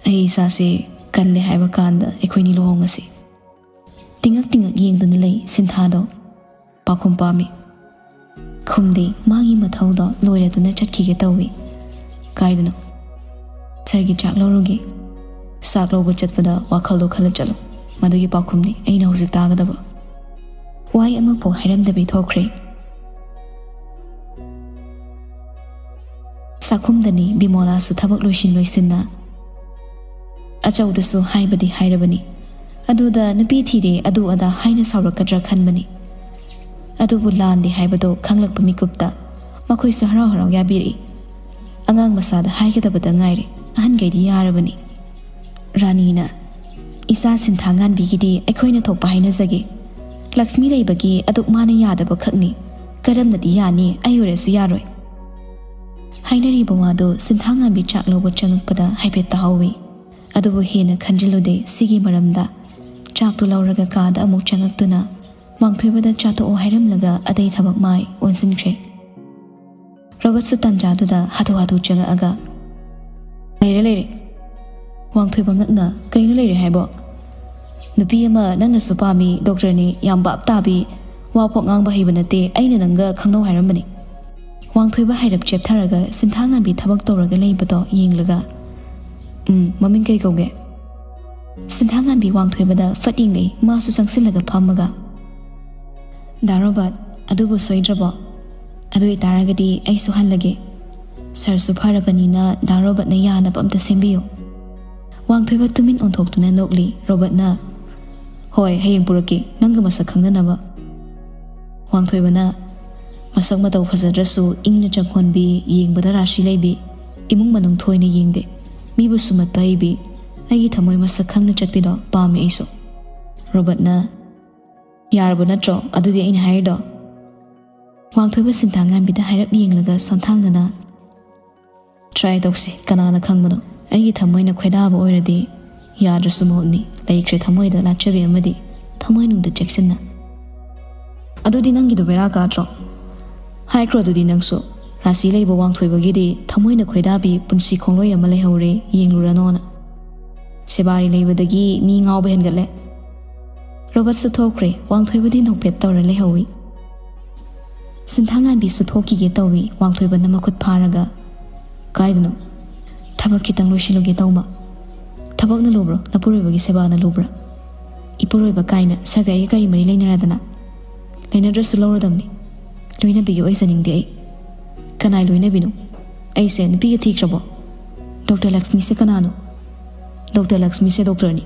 ꯑꯩ ꯏꯁꯥꯁꯦ ꯀꯜꯂꯦ ꯍꯥꯏꯕ ꯀꯥꯟꯗ ꯑꯩꯈꯣꯏꯅꯤ ꯂꯨꯍꯣꯡꯉꯁꯤ꯫" ꯇꯤꯡꯉꯛ ꯇꯤꯡꯉꯛ ꯌꯦꯡꯗꯨꯅ ꯂꯩ ꯁꯤꯟꯊꯥꯗꯣ꯫ ꯄꯥꯎꯈꯨꯝ ꯄꯥꯝꯃꯤ꯫ ꯈꯨꯝꯗꯦ, ꯃꯥꯒꯤ ꯃꯊꯧꯗꯣ ꯂꯣꯏꯔꯗꯨꯅ ꯆꯠꯈꯤꯒꯦ ꯇꯧꯏ꯫ "ꯀꯥꯏꯗꯅꯣ?" "ꯁꯥꯔꯒꯤ ꯆꯥꯛ ꯂꯧꯔꯨꯒꯦ꯫" "ꯆꯥꯛ ꯂꯧꯕ ꯆꯠꯄꯗ ꯋꯥꯈꯜꯗꯣ ꯈꯜꯂ ꯆꯠꯂꯨ꯫ ꯃꯗꯨꯒꯤ ꯄꯥꯎꯈꯨꯝꯅꯤ ꯑꯩꯅ ꯍꯧꯖꯤꯛ ꯇꯥꯒꯗꯕ꯫" ꯋꯥꯍꯩ ꯑꯃꯐꯥꯎ ꯍꯥꯏꯔꯝꯗꯕꯤ ꯊꯣꯛꯈ꯭ꯔꯦ꯫ ꯆꯥꯛꯈꯨꯝꯗꯅꯤ ꯕꯤꯃꯣꯂꯥꯁꯨ ꯊꯕꯛ ꯂꯣꯏꯁꯤꯟ ꯂꯣꯏꯁꯤꯟꯅ ꯑꯆꯧꯗꯁꯨ ꯍꯥꯏꯕꯗꯤ ꯍꯥꯏꯔꯕꯅꯤ꯫ ꯑꯗꯨꯗ ꯅꯨꯄꯤ ꯊꯤꯔꯦ ꯑꯗꯨ ꯑꯗꯥ ꯍꯥꯏꯅ ꯁꯥꯎꯔꯛꯀꯗ꯭ꯔꯥ ꯈꯟꯕꯅꯤ꯫ ꯑꯗꯨꯕꯨ ꯂꯥꯟꯗꯦ ꯍꯥꯏꯕꯗꯣ ꯈꯪꯂꯛꯄ ꯃꯤꯀꯨꯞꯇ ꯃꯈꯣꯏꯁꯨ ꯍꯔꯥꯎ ꯍꯔꯥꯎ ꯌꯥꯕꯤꯔꯛꯏ꯫ ꯑꯉꯥꯡ ꯃꯆꯥꯗ ꯍꯥꯏꯒꯗꯕꯗ ꯉꯥꯏꯔꯦ, ꯑꯍꯟꯈꯩꯗꯤ ꯌꯥꯔꯕꯅꯤ꯫ ꯔꯥꯅꯤꯅ, "ꯏꯆꯥ ꯁꯤꯟꯊꯥ ꯉꯥꯟꯕꯤꯒꯤꯗꯤ ꯑꯩꯈꯣꯏꯅ ꯊꯣꯛꯄ ꯍꯥꯏꯅꯖꯒꯦ꯫ ꯂꯛꯁꯃꯤ ꯂꯩꯕꯒꯤ ꯑꯗꯨꯛ ꯃꯥꯅ ꯌꯥꯗꯕ ꯈꯛꯅꯤ꯫ ꯀꯔꯝꯅꯗꯤ ꯌꯥꯅꯤ? ꯑꯩ ꯑꯣꯏꯔꯁꯨ ꯌꯥꯔꯣꯏ꯫" ꯍꯥꯏꯅꯔꯤꯕ ꯋꯥꯗꯨ ꯁꯤꯟꯊꯥ ꯉꯥꯟꯕꯤ ꯆꯥꯛ ꯂꯧꯕ ꯆꯪꯉꯛꯄꯗ ꯍꯥꯏꯐꯦꯠ ꯇꯥꯍꯧꯋꯤ꯫ ꯑꯗꯨꯕꯨ ꯍꯦꯟꯅ ꯈꯟꯖꯤꯜꯂꯨꯗꯦ ꯁꯤꯒꯤ ꯃꯔꯝꯗ꯫ ꯆꯥꯛꯇꯨ ꯂꯧꯔꯒ ꯀꯥꯗ ꯑꯃꯨꯛ ꯆꯪꯉꯛꯇꯨꯅ ꯋꯥꯡꯊꯣꯏꯕꯗ ꯆꯥꯊꯣꯛꯑꯣ ꯍꯥꯏꯔꯝꯂꯒ ꯑꯇꯩ ꯊꯕꯛ ꯃꯥꯏ ꯑꯣꯟꯁꯤꯟꯈ꯭ꯔꯦ꯫ ꯔꯣꯕꯔꯠꯁꯨ ꯇꯥꯟꯖꯥꯗꯨꯗ ꯍꯥꯊꯨ ꯍꯥꯊꯨ ꯆꯪꯉꯛꯑꯒ, "ꯂꯩꯔꯦ, ꯂꯩꯔꯦ꯫" ꯋꯥꯡꯊꯣꯏꯕ ꯉꯛꯅ, "ꯀꯩꯅꯣ ꯂꯩꯔꯦ ꯍꯥꯏꯕꯣ? ꯅꯨꯄꯤ ꯑꯃ ꯅꯪꯅꯁꯨ ꯄꯥꯝꯃꯤ, ꯗꯣꯛꯇꯔꯅꯤ, ꯌꯥꯝ ꯚꯥꯞ ꯇꯥꯕꯤ, ꯋꯥ ꯐꯥꯎ ꯉꯥꯡꯕ ꯍꯩꯕ ꯅꯠꯇꯦ, ꯑꯩꯅ ꯅꯪꯒ ꯈꯪꯅꯧ ꯍꯥꯏꯔꯝꯕꯅꯤ꯫" ꯋꯥꯡꯊꯣꯏꯕ ꯍꯥꯏꯔꯞ ꯆꯦꯞꯊꯔꯒ ꯁꯤꯟꯊꯥꯉꯥꯟꯕꯤ ꯊꯕꯛ ꯇꯧꯔꯒ ꯂꯩꯕꯗꯣ ꯌꯦꯡꯂꯒ, "ꯎꯝ, ꯃꯃꯤꯡ ꯀꯩ ꯀꯧꯒꯦ?" ꯁꯤꯟꯊꯥꯉꯥꯟꯕꯤ ꯋꯥꯡꯊꯣꯏꯕꯗ ꯐꯠ ꯌꯦꯡꯂꯛꯏ, ꯃꯥꯁꯨ ꯆꯪꯁꯤꯜꯂꯒ ꯐꯝꯃꯒ, "ꯗꯥ ꯔꯣꯕꯥꯔꯠ, ꯑꯗꯨꯕꯨ ꯁꯣꯏꯗ꯭ꯔꯕꯣ? ꯑꯗꯨ ꯑꯣꯏꯇꯥꯔꯒꯗꯤ ꯑꯩꯁꯨ ꯍꯜꯂꯒꯦ꯫ ꯁꯥꯔꯁꯨ ꯐꯔꯕꯅꯤꯅ ꯗꯥ ꯔꯣꯕꯥꯔꯠꯅ ꯌꯥꯅꯕ ꯑꯝꯇ ꯁꯦꯝꯕꯤꯌꯨ꯫" ꯋꯥꯡꯊꯣꯏꯕ ꯇꯨꯃꯤꯟ ꯑꯣꯟꯊꯣꯛꯇꯨꯅ ꯅꯣꯛꯂꯤ꯫ ꯔꯣꯕꯥꯔꯠꯅ, "ꯍꯣꯏ, ꯍꯌꯦꯡ ꯄꯨꯔꯛꯀꯦ, ꯅꯪꯒ ꯃꯁꯛ ꯈꯪꯅꯅꯕ꯫" ꯋꯥꯡꯊꯣꯏꯕꯅ, "ꯃꯁꯛ ꯃꯇꯧ ꯐꯖꯗ꯭ꯔꯁꯨ ꯏꯪꯅ ꯆꯪꯍꯣꯟꯕꯤ, ꯌꯦꯡꯕꯗ ꯔꯥꯁꯤ ꯂꯩꯕꯤ, ꯏꯃꯨꯡ ꯃꯅꯨꯡ ꯊꯣꯏꯅ ꯌꯦꯡꯗꯦ, ꯃꯤꯕꯨ ꯁꯨꯝꯍꯠꯄ ꯍꯩꯕꯤ, ꯑꯩꯒꯤ ꯊꯃꯣꯏ ꯃꯁꯛ ꯈꯪꯅ ꯆꯠꯄꯤꯗꯣ ꯄꯥꯝꯃꯤ ꯑꯩꯁꯨ꯫" ꯔꯣꯕꯥꯔꯠꯅ, "ꯌꯥꯔꯕ ꯅꯠꯇ꯭ꯔꯣ ꯑꯗꯨꯗꯤ ꯑꯩꯅ ꯍꯥꯏꯔꯤꯗꯣ?" ꯋꯥꯡꯊꯣꯏꯕ ꯁꯤꯟꯊꯥꯉꯥꯟꯕꯤꯗ ꯍꯥꯏꯔꯞ ꯌꯦꯡꯂꯒ ꯁꯣꯟꯊꯥꯡꯅꯅ, "ꯇ꯭ꯔꯥꯏ ꯇꯧꯁꯤ, ꯀꯅꯥꯅ ꯈꯪꯕꯅꯣ? ꯑꯩꯒꯤ ꯊꯃꯣꯏꯅ ꯈꯣꯏꯗꯥꯕ ꯑꯣꯏꯔꯗꯤ ꯌꯥꯗ꯭ꯔꯁꯨ ꯃꯍꯨꯠꯅꯤ꯫ ꯂꯩꯈ꯭ꯔꯦ ꯊꯃꯣꯏꯗ ꯂꯥꯠꯆꯕꯤ ꯑꯃꯗꯤ ꯊꯃꯣꯏꯅꯨꯡꯗ ꯆꯦꯛꯁꯤꯟꯅ꯫" "ꯑꯗꯨꯗꯤ ꯅꯪꯒꯤꯗꯣ ꯕꯦꯔꯥ ꯀꯥꯗ꯭ꯔꯣ? ꯍꯥꯏꯈ꯭ꯔꯣ ꯑꯗꯨꯗꯤ ꯅꯪꯁꯨ, ꯔꯥꯁꯤ ꯂꯩꯕ ꯋꯥꯡꯊꯣꯏꯕꯒꯤꯗꯤ ꯊꯃꯣꯏꯅ ꯈꯣꯏꯗꯥꯕꯤ ꯄꯨꯟꯁꯤ ꯈꯣꯡꯂꯣꯏ ꯑꯃ ꯂꯩꯍꯧꯔꯦ, ꯌꯦꯡꯂꯨꯔꯅꯣꯅ꯫ ꯁꯦꯕꯥꯔꯤ ꯂꯩꯕꯗꯒꯤ ꯃꯤ ꯉꯥꯎꯕ ꯍꯦꯟꯒꯠꯂꯦ꯫" ꯔꯣꯕꯥꯔꯠꯁꯨ ꯊꯣꯛꯈ꯭ꯔꯦ, ꯋꯥꯡꯊꯣꯏꯕꯗꯤ ꯅꯣꯛꯐꯦꯠ ꯇꯧꯔ ꯂꯩꯍꯧꯏ꯫ ꯁꯤꯟꯊꯥꯉꯥꯟꯕꯤꯁꯨ ꯊꯣꯛꯈꯤꯒꯦ ꯇꯧꯏ, ꯋꯥꯡꯊꯣꯏꯕꯅ ꯃꯈꯨꯠ ꯐꯥꯔꯒ, "ꯀꯥꯏꯗꯅꯣ?" "ꯊꯕꯛ ꯈꯤꯇꯪ ꯂꯣꯏꯁꯤꯜꯂꯨꯒꯦ ꯇꯧꯕ꯫" "ꯊꯕꯛꯅ ꯂꯨꯕ꯭ꯔꯣ, ꯅꯄꯨꯔꯣꯏꯕꯒꯤ ꯁꯦꯕꯥꯅ ꯂꯨꯕ꯭ꯔꯥ?" "ꯏꯄꯨꯔꯣꯏꯕ ꯀꯥꯏꯅ ꯁꯒꯩꯒ ꯀꯔꯤ ꯃꯔꯤ ꯂꯩꯅꯔꯗꯅ?" "ꯂꯩꯅꯗ꯭ꯔꯁꯨ ꯂꯧꯔꯗꯝꯅꯤ꯫ ꯂꯣꯏꯅꯕꯤꯒ ꯑꯣꯏꯖꯅꯤꯡꯗꯦ ꯑꯩ꯫" "ꯀꯅꯥꯏ ꯂꯣꯏꯅꯕꯤꯅꯣ? ꯑꯩꯁꯦ ꯅꯨꯄꯤꯒ ꯊꯤꯈ꯭ꯔꯕꯣ? ꯗꯣꯛꯇꯔ ꯂꯛꯁꯃꯤꯁꯦ ꯀꯅꯥꯅꯣ?" "ꯗꯣꯛꯇꯔ ꯂꯛꯁꯃꯤꯁꯦ ꯗꯣꯛꯇꯔꯅꯤ,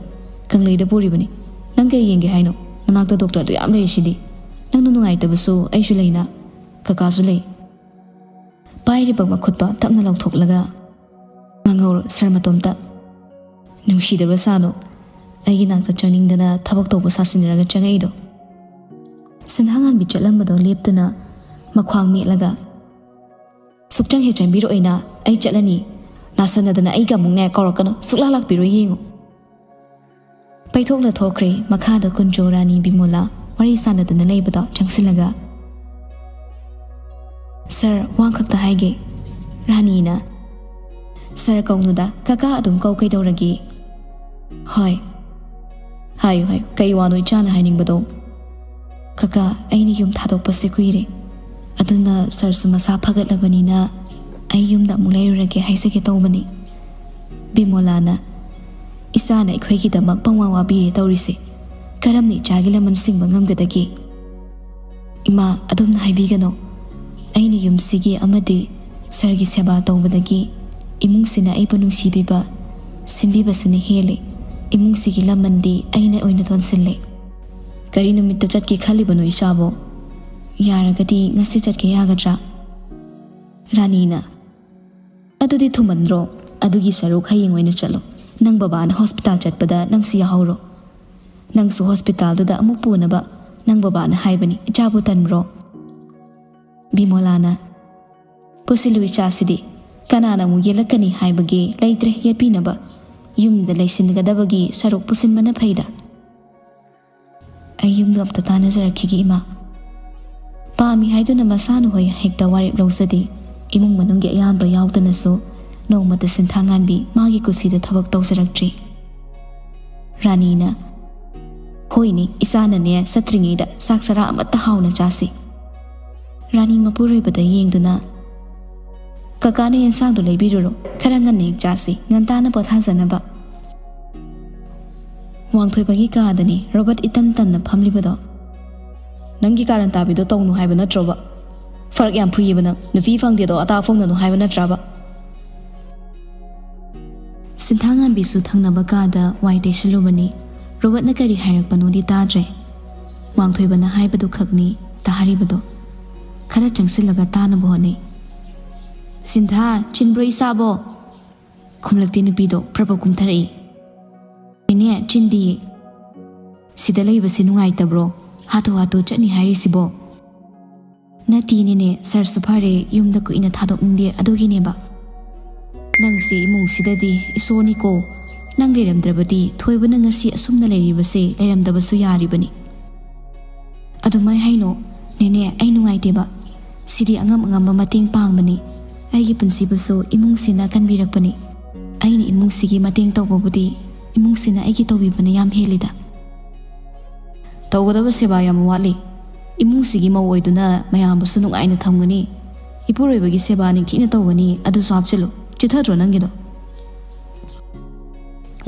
ꯀꯪꯂꯩꯗ ꯄꯨꯔꯤꯕꯅꯤ꯫ ꯅꯪ ꯀꯩ ꯌꯦꯡꯒꯦ ꯍꯥꯏꯅꯣ? ꯃꯅꯥꯛꯇ ꯗꯣꯛꯇꯔꯗꯨ ꯌꯥꯝ ꯂꯩꯔꯤꯁꯤꯗꯤ꯫ ꯅꯪꯅ ꯅꯨꯡꯉꯥꯏꯇꯕꯁꯨ ꯑꯩꯁꯨ ꯂꯩꯅ, ꯀꯀꯥꯁꯨ ꯂꯩ꯫" ꯄꯥꯏꯔꯤꯕ ꯃꯈꯨꯠꯇꯣ ꯇꯞꯅ ꯂꯧꯊꯣꯛꯂꯒ, "ꯉꯥꯡꯍꯧꯔꯣ ꯁꯥꯔ ꯃꯇꯣꯝꯇ꯫ ꯅꯨꯡꯁꯤꯗꯕ ꯁꯥꯅꯨ, ꯑꯩꯒꯤ ꯅꯥꯛꯇ ꯆꯪꯅꯤꯡꯗꯅ ꯊꯕꯛ ꯇꯧꯕ ꯁꯥꯁꯤꯟꯅꯔꯒ ꯆꯪꯉꯛꯏꯗꯣ꯫" ꯁꯤꯟꯍꯥꯉꯥꯟꯕꯤ ꯆꯠꯂꯝꯕꯗꯣ ꯂꯦꯞꯇꯨꯅ ꯃꯈ꯭ꯋꯥꯡ ꯃꯦꯠꯂꯒ, "ꯁꯨꯛꯆꯪ ꯍꯦꯛ ꯆꯪꯕꯤꯔꯛꯑꯣꯏꯅ, ꯑꯩ ꯆꯠꯂꯅꯤ꯫ ꯅꯥꯁꯟꯅꯗꯅ ꯑꯩꯒ ꯑꯃꯨꯛꯅꯦ ꯀꯧꯔꯛꯀꯅꯨ, ꯁꯨꯛꯂꯥ ꯂꯥꯛꯄꯤꯔꯣꯏ ꯌꯦꯡꯉꯨ꯫" ꯄꯩꯊꯣꯛꯂ ꯊꯣꯛꯈ꯭ꯔꯦ꯫ ꯃꯈꯥꯗ ꯀꯨꯟꯖꯣ ꯔꯥꯅꯤ ꯕꯤꯃꯣꯂꯥ ꯋꯥꯔꯤ ꯁꯥꯟꯅꯗꯨꯅ ꯂꯩꯕꯗꯣ ꯆꯪꯁꯤꯜꯂꯒ, "ꯁꯥꯔ, ꯋꯥ ꯈꯛꯇ ꯍꯥꯏꯒꯦ꯫" ꯔꯥꯅꯤꯅ, "ꯁꯥꯔ ꯀꯧꯅꯨꯗ, ꯀꯀꯥ ꯑꯗꯨꯝ ꯀꯧ, ꯀꯩꯗꯧꯔꯒꯦ?" "ꯍꯣꯏ, ꯍꯥꯏꯌꯨ ꯍꯥꯏꯌꯨ, ꯀꯩ ꯋꯥꯅꯣ ꯏꯆꯥꯅ ꯍꯥꯏꯅꯤꯡꯕꯗꯣ?" "ꯀꯀꯥ, ꯑꯩꯅ ꯌꯨꯝ ꯊꯥꯗꯣꯛꯄꯁꯦ ꯀꯨꯏꯔꯦ, ꯑꯗꯨꯅ ꯁꯥꯔꯁꯨ ꯃꯁꯥ ꯐꯒꯠꯂꯕꯅꯤꯅ ꯑꯩ ꯌꯨꯝꯗ ꯑꯃꯨꯛ ꯂꯩꯔꯨꯔꯒꯦ ꯍꯥꯏꯖꯒꯦ ꯇꯧꯕꯅꯤ꯫" ꯕꯤꯃꯣꯂꯥꯅ, "ꯏꯆꯥꯅ ꯑꯩꯈꯣꯏꯒꯤꯗꯃꯛ ꯄꯪꯋꯥ ꯋꯥꯕꯤꯔꯦ ꯇꯧꯔꯤꯁꯦ꯫ ꯀꯔꯝꯅ ꯏꯆꯥꯒꯤ ꯂꯃꯟ ꯁꯤꯡꯕ ꯉꯝꯒꯗꯒꯦ?" "ꯏꯃꯥ, ꯑꯗꯨꯝꯅ ꯍꯥꯏꯕꯤꯒꯅꯨ꯫ ꯑꯩꯅ ꯌꯨꯝꯁꯤꯒꯤ ꯑꯃꯗꯤ ꯁꯥꯔꯒꯤ ꯁꯦꯕꯥ ꯇꯧꯕꯗꯒꯤ ꯏꯃꯨꯡꯁꯤꯅ ꯑꯩꯕꯨ ꯅꯨꯡꯁꯤꯕꯤꯕ, ꯁꯤꯟꯕꯤꯕꯁꯤꯅ ꯍꯦꯜꯂꯦ꯫ ꯏꯃꯨꯡꯁꯤꯒꯤ ꯂꯃꯟꯗꯤ ꯑꯩꯅ ꯑꯣꯏꯅ ꯊꯣꯟꯁꯤꯜꯂꯦ꯫ ꯀꯔꯤ ꯅꯨꯃꯤꯠꯇ ꯆꯠꯀꯦ ꯈꯜꯂꯤꯕꯅꯣ ꯏꯆꯥꯕꯣ? ꯌꯥꯔꯒꯗꯤ ꯉꯁꯤ ꯆꯠꯀꯦ ꯌꯥꯒꯗ꯭ꯔꯥ?" ꯔꯥꯅꯤꯅ, "ꯑꯗꯨꯗꯤ ꯊꯨꯃꯟꯗ꯭ꯔꯣ? ꯑꯗꯨꯒꯤ ꯁꯔꯨꯛ ꯍꯌꯦꯡ ꯑꯣꯏꯅ ꯆꯠꯂꯣ꯫ ꯅꯪ ꯕꯕꯥꯅ ꯍꯣꯁꯄꯤꯇꯥꯜ ꯆꯠꯄꯗ ꯅꯪꯁꯨ ꯌꯥꯍꯧꯔꯣ꯫ ꯅꯪꯁꯨ ꯍꯣꯁꯄꯤꯇꯥꯜꯗꯨꯗ ꯑꯃꯨꯛ ꯄꯨꯅꯕ ꯅꯪ ꯕꯕꯥꯅ ꯍꯥꯏꯕꯅꯤ, ꯏꯆꯥꯕꯨ ꯇꯟꯕ꯭ꯔꯣ?" ꯕꯤꯃꯣꯂꯥꯅ, "ꯄꯨꯁꯤꯜꯂꯨ ꯏꯆꯥꯁꯤꯗꯤ, ꯀꯅꯥꯅ ꯑꯃꯨꯛ ꯌꯦꯠꯂꯛꯀꯅꯤ ꯍꯥꯏꯕꯒꯦ? ꯂꯩꯇ꯭ꯔꯦ ꯌꯦꯠꯄꯤꯅꯕ꯫ ꯌꯨꯝꯗ ꯂꯩꯁꯤꯟꯒꯗꯕꯒꯤ ꯁꯔꯨꯛ ꯄꯨꯁꯤꯟꯕꯅ ꯐꯩꯗ꯫" "ꯑꯩ ꯌꯨꯝꯗ ꯑꯝꯇ ꯇꯥꯟꯅꯖꯔꯛꯈꯤꯒꯦ ꯏꯃꯥ꯫" ꯄꯥꯝꯃꯤ ꯍꯥꯏꯗꯨꯅ ꯃꯁꯥꯅ ꯍꯣꯏ ꯍꯦꯛꯇ ꯋꯥꯔꯦꯞ ꯂꯧꯖꯗꯦ꯫ ꯏꯃꯨꯡ ꯃꯅꯨꯡꯒꯤ ꯑꯌꯥꯝꯕ ꯌꯥꯎꯗꯅꯁꯨ ꯅꯣꯡꯃꯇ ꯁꯤꯟꯊꯥ ꯉꯥꯟꯕꯤ ꯃꯥꯒꯤ ꯀꯨꯁꯤꯗ ꯊꯕꯛ ꯇꯧꯖꯔꯛꯇ꯭ꯔꯤ꯫ ꯔꯥꯅꯤꯅ, "ꯍꯣꯏꯅꯦ, ꯏꯆꯥꯅꯅꯦ ꯆꯠꯇ꯭ꯔꯤꯉꯩꯗ ꯆꯥꯛ ꯆꯔꯥ ꯑꯃꯠꯇ ꯍꯥꯎꯅ ꯆꯥꯁꯤ꯫" ꯔꯥꯅꯤ ꯃꯄꯨꯔꯣꯏꯕꯗ ꯌꯦꯡꯗꯨꯅ, "ꯀꯀꯥꯅ ꯌꯦꯟꯁꯥꯡꯗꯣ ꯂꯩꯕꯤꯔꯨꯔꯣ, ꯈꯔ ꯉꯟꯅ ꯍꯦꯛ ꯆꯥꯁꯤ, ꯉꯟꯇꯥꯅ ꯄꯣꯊꯥꯖꯅꯕ꯫" ꯋꯥꯡꯊꯣꯏꯕꯒꯤ ꯀꯥꯗꯅꯤ ꯔꯣꯕꯔꯠ ꯏꯇꯟ ꯇꯟꯅ ꯐꯝꯂꯤꯕꯗꯣ꯫ "ꯅꯪꯒꯤ ꯀꯥꯔꯟ ꯇꯥꯕꯤꯗꯣ ꯇꯧꯅꯨ ꯍꯥꯏꯕ ꯅꯠꯇ꯭ꯔꯣꯕ? ꯐꯔꯛ ꯌꯥꯝ ꯐꯨꯏꯌꯦꯕ ꯅꯪ꯫ ꯅꯨꯄꯤ ꯐꯪꯗꯦꯗꯣ ꯑꯇꯥ ꯐꯣꯡꯅꯅꯨ ꯍꯥꯏꯕ ꯅꯠꯇ꯭ꯔꯕ?" ꯁꯤꯟꯊꯥꯉꯥꯟꯕꯤꯁꯨ ꯊꯪꯅꯕ ꯀꯥꯗ ꯋꯥꯏ ꯇꯩꯁꯜꯂꯨꯕꯅꯤ꯫ ꯔꯣꯕꯔꯠꯅ ꯀꯔꯤ ꯍꯥꯏꯔꯛꯄꯅꯣꯗꯤ ꯇꯥꯗ꯭ꯔꯦ꯫ ꯋꯥꯡꯊꯣꯏꯕꯅ ꯍꯥꯏꯕꯗꯨ ꯈꯛꯅꯤ ꯇꯥꯔꯤꯕꯗꯣ꯫ ꯈꯔ ꯆꯪꯁꯤꯜꯂꯒ ꯇꯥꯅꯕ ꯍꯣꯠꯅꯩ꯫ "ꯁꯤꯟꯊꯥ, ꯆꯤꯟꯕ꯭ꯔꯣ ꯏꯆꯥꯕꯣ?" ꯈꯨꯝꯂꯛꯇꯦ ꯅꯨꯄꯤꯗꯣ ꯄ꯭ꯔꯞ ꯄ꯭ꯔꯞ ꯀꯨꯝꯊꯔꯛꯏ꯫ "ꯏꯅꯦ, ꯆꯤꯟꯗꯤꯌꯦ꯫ ꯁꯤꯗ ꯂꯩꯕꯁꯤ ꯅꯨꯡꯉꯥꯏꯇꯕ꯭ꯔꯣ? ꯍꯥꯊꯨ ꯍꯥꯊꯨ ꯆꯠꯅꯤ ꯍꯥꯏꯔꯤꯁꯤꯕꯣ?" "ꯅꯠꯇꯦꯅꯦꯅꯦ, ꯁꯥꯔꯁꯨ ꯐꯔꯦ, ꯌꯨꯝꯗ ꯀꯨꯏꯅ ꯊꯥꯗꯣꯛꯅꯤꯡꯗꯦ, ꯑꯗꯨꯒꯤꯅꯦꯕ꯫ ꯅꯪꯁꯦ ꯏꯃꯨꯡꯁꯤꯗꯗꯤ ꯏꯁꯣꯔꯅꯤꯀꯣ꯫ ꯅꯪ ꯂꯩꯔꯝꯗ꯭ꯔꯕꯗꯤ ꯊꯣꯏꯕꯅ ꯉꯁꯤ ꯑꯁꯨꯝꯅ ꯂꯩꯔꯤꯕꯁꯦ ꯂꯩꯔꯝꯗꯕꯁꯨ ꯌꯥꯔꯤꯕꯅꯤ꯫" "ꯑꯗꯨꯃꯥꯏ ꯍꯥꯏꯅꯣ ꯅꯦꯅꯦ, ꯑꯩ ꯅꯨꯡꯉꯥꯏꯇꯦꯕ꯫ ꯁꯤꯗꯤ ꯑꯉꯝ ꯑꯉꯝꯕ ꯃꯇꯦꯡ ꯄꯥꯡꯕꯅꯤ꯫ ꯑꯩꯒꯤ ꯄꯨꯟꯁꯤꯕꯨꯁꯨ ꯏꯃꯨꯡꯁꯤꯅ ꯀꯟꯕꯤꯔꯛꯄꯅꯤ꯫ ꯑꯩꯅ ꯏꯃꯨꯡꯁꯤꯒꯤ ꯃꯇꯦꯡ ꯇꯧꯕꯕꯨꯗꯤ ꯏꯃꯨꯡꯁꯤꯅ ꯑꯩꯒꯤ ꯇꯧꯕꯤꯕꯅ ꯌꯥꯝ ꯍꯦꯜꯂꯤꯗ꯫" "ꯇꯧꯒꯗꯕ ꯁꯦꯕꯥ ꯌꯥꯝ ꯋꯥꯠꯂꯤ꯫ ꯏꯃꯨꯡꯁꯤꯒꯤ ꯃꯧ ꯑꯣꯏꯗꯨꯅ ꯃꯌꯥꯝꯕꯨꯁꯨ ꯅꯨꯡꯉꯥꯏꯅ ꯊꯝꯒꯅꯤ, ꯏꯄꯨꯔꯣꯏꯕꯒꯤ ꯁꯦꯕꯥ ꯅꯤꯡꯊꯤꯅ ꯇꯧꯒꯅꯤ, ꯑꯗꯨꯁꯨ ꯍꯥꯞꯆꯤꯜꯂꯨ꯫ ꯆꯤꯊꯗ꯭ꯔꯣ ꯅꯪꯒꯤꯗꯣ?"